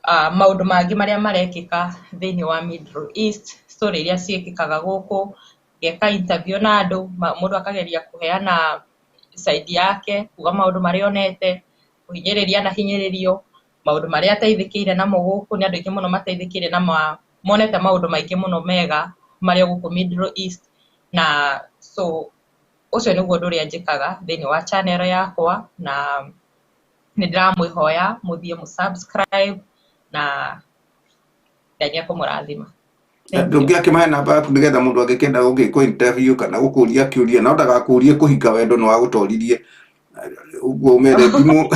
maũndũ mangĩ marĩa marekĩka thĩinĩ wa Middle East, story iria ciĩkĩkaga gũkũ, ngeka interview na andũ, mũndũ akageria kũheana side yake, kuga maũndũ marĩa onete, kũhinyĩrĩria na hinyĩrĩrio, maũndũ marĩa ateithĩkĩire namo gũkũ, nĩ andũ aingĩ mũno mateithĩkĩire na monete maũndũ maingĩ mũno mega marĩa gũkũ Middle East, na so ũcio nĩguo ũndũ ũrĩa njĩkaga thĩinĩ wa channel yakwa, na nĩ ndĩramwĩhoya mũthiĩ mũ subscribe na Ngai nĩ ekũmũrathima. Thank you. Ndũngĩakĩmahe namba yaku nĩgetha mũndũ angĩkĩenda gũgĩkwo interview kana gũkũria kĩũria no ndagakũrie kũhinga wendo nĩ wagũtoririe ũguo ũmere thimũ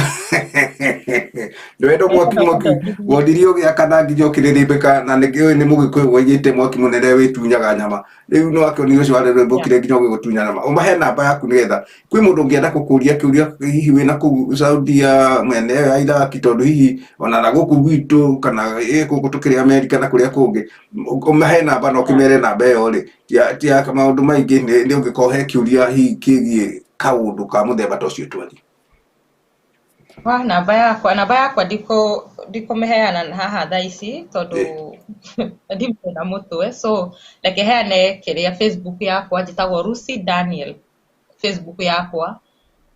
wendo mwaki mwaki wonirie ũgĩakana nginya ũkĩrĩrĩmbĩka na nĩkĩũĩ nĩ mũgĩkũyũ woigĩte mwaki mũnene wĩtunyaga nyama rĩu nĩ wakĩonire ũcio warĩrĩmbũkire nginya ũgĩgũtunya nyama ũmahe namba yaku nĩgetha kwĩ mũndũ ũngĩenda gũkũria kĩũria hihi wĩna kũu Saudia mwena ĩyo ya Iraki tondũ hihi ona na gũkũ gwitũ kana ĩ gũkũ tũkĩrĩ Amerika na kũrĩa kũngĩ ũmahe namba na ũkĩmere namba ĩyo rĩ ti ya maũndũ maingĩ nĩ ũngĩkorwo he kĩũria hihi kĩgiĩ kaũndũ ka mũthemba ta ũcio twathiĩ. Wa namba yakwa ndikũmĩheana haha thaa ici tondũ ndimĩ na mũtwe, so reke heane kĩrĩa Facebook yakwa njĩtagwo Lucy Daniel. Facebook yakwa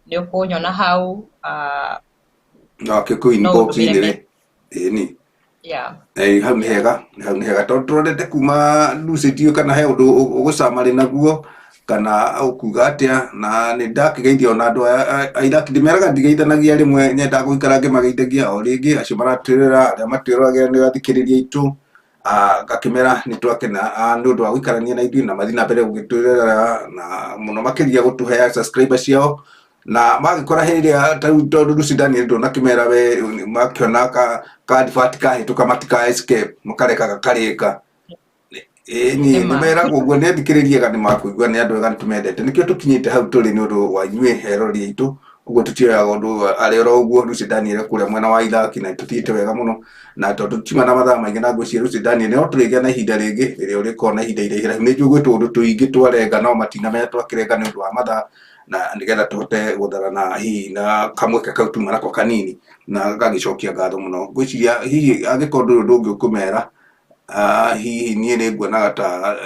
nĩ ũkũnyona hau. Na kĩkũ No inbox-inĩ ũndũmĩre rĩ ĩni. Yeah. Hau nĩ hega, hau nĩ hega tondũ tũrorete kuma Lucy ndiũĩ kana he ũndũ ũgũcamarĩ naguo kana ũkuga atĩa na nĩ ndakĩgeithia ona andũ aya a Iraq ndĩmeraga ndigeithanagia rĩmwe nyendaga gũikara ngĩmageithagia o rĩngĩ acio maratwĩrora arĩa matwĩroragĩra nĩ athikĩrĩria aitũ ngakĩmera nĩ twakena nĩ ũndũ wa gũikarania na ithuĩ na mathiĩ na mbere gũgĩtwĩrorera na mũno makĩria gũtũhe subscriber ciao na magĩkora hĩrĩa ta rĩu tondũ Lucy Daniel ndũnakĩmera we makĩona ka advert kahĩtũka matika escape makareka gakarĩka ĩni Nĩma. nĩ meragwo ũguo nĩ athikĩrĩria ega nĩ makũigua nĩ andũ ega nĩ tũmendete nĩkĩo tũkinyĩte hau tũrĩ nĩ ũndũ wa inyuĩ eroreri aitũ ũguo tũtioyaga ũndũ arĩ oro ũguo Lucy Daniel kũrĩa mwena wa Iraq na tũthiĩte wega mũno na tondũ tiuma na mathaa maingĩ na ngwĩciria Lucy Daniel no tũrĩgĩa na ihinda rĩngĩ rĩrĩa ũrĩkorwo na ihinda iraihu nĩ njũĩ gwĩ tũũndũ tũingĩ twarenga no matinamenya twakĩrenga nĩ ũndũ wa mathaa na nĩgetha tũhote gũtharana hihi na kamweke kau tuma nako kanini na gagĩcokia ngatho mũno ngwĩciria hihi angĩkorwo ndũrĩ ũndũ ũngĩ ũkũmera hihi niĩ nĩ nguonaga ta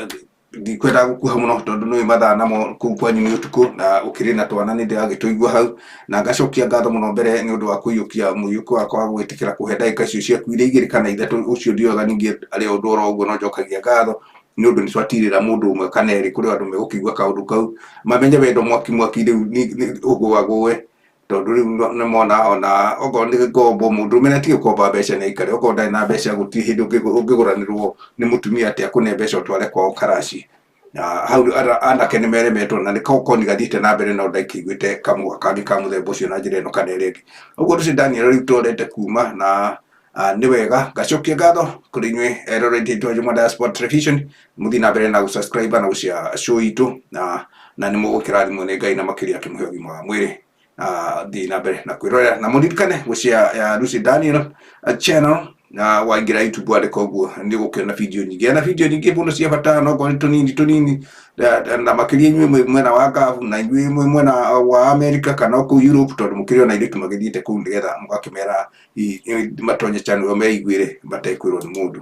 ndikwenda gũkuha mũno tondũ nĩ mathaa namo kũu kwanyu nĩ ũtukũ na ũkĩrĩ na twana nĩ ndĩragĩtũigua hau na ngacokia ngatho mũno mbere nĩ ũndũ wa kũiyũkia mũiyũko wakwa wa gwĩtĩkĩra kũhe ndagĩka icio ciaku iria igĩrĩ kana ithatũ ũcio ndioyaga ningĩ arĩ ũndũ oro ũguo no njokagia ngatho nĩ ũndũ nĩ twatirĩra mũndũ ũmwe kana erĩ kũrĩ andũ megũkĩigua kaũndũ kau mamenye wendo mwaki mwaki rĩu ũgũagũe tondũ rĩu nĩ mona ona okorwo nĩ ngombo mũndũ ũrũme nĩ gũkomba mbeca nĩ aikare okorwo ndarĩ na mbeca gũtirĩ hĩndĩ ũngĩgũranĩrwo nĩ mũtumia atĩ akũne mbeca ũtware kwao karaci na hau anake nĩ meremetwo na nĩ koni gathiĩte na mbere no ndakĩiguĩte kamũga kangĩ ka mũthemba ũcio na njĩra ĩno kana ĩrĩa ĩngĩ ũguo Lucy Daniel rĩu tũrorete kuma na nĩ wega ngacokia ngatho kũrĩ inyuĩ eroreri aitũ a Juma Diaspora Television mũthiĩ na mbere na gũsubscribe na gũshare show itũ na nĩ mũgũkĩrathimwo nĩ Ngai na makĩria akĩmũhe ũgima wa mwĩrĩ thiĩ na mbere na kwĩrorera na mũririkane gũshare ya Lucy Daniel channel. Na waingĩra YouTube wandĩka ũguo nĩ ũgũkĩona video nyingĩ, na video nyingĩ mũno cia bata, no korwo nĩ tũnini tũnini, na makĩria inyuĩ mwĩ mwena wa Gulf na inyuĩ mwĩ mwena wa America kana o kũu Europe, tondũ mũkĩrĩ ona airĩtu magĩthiĩte kũu nĩgetha mũgakĩmera hihi matonye channel ĩyo meiguĩre matekwĩrwo nĩ mũndũ.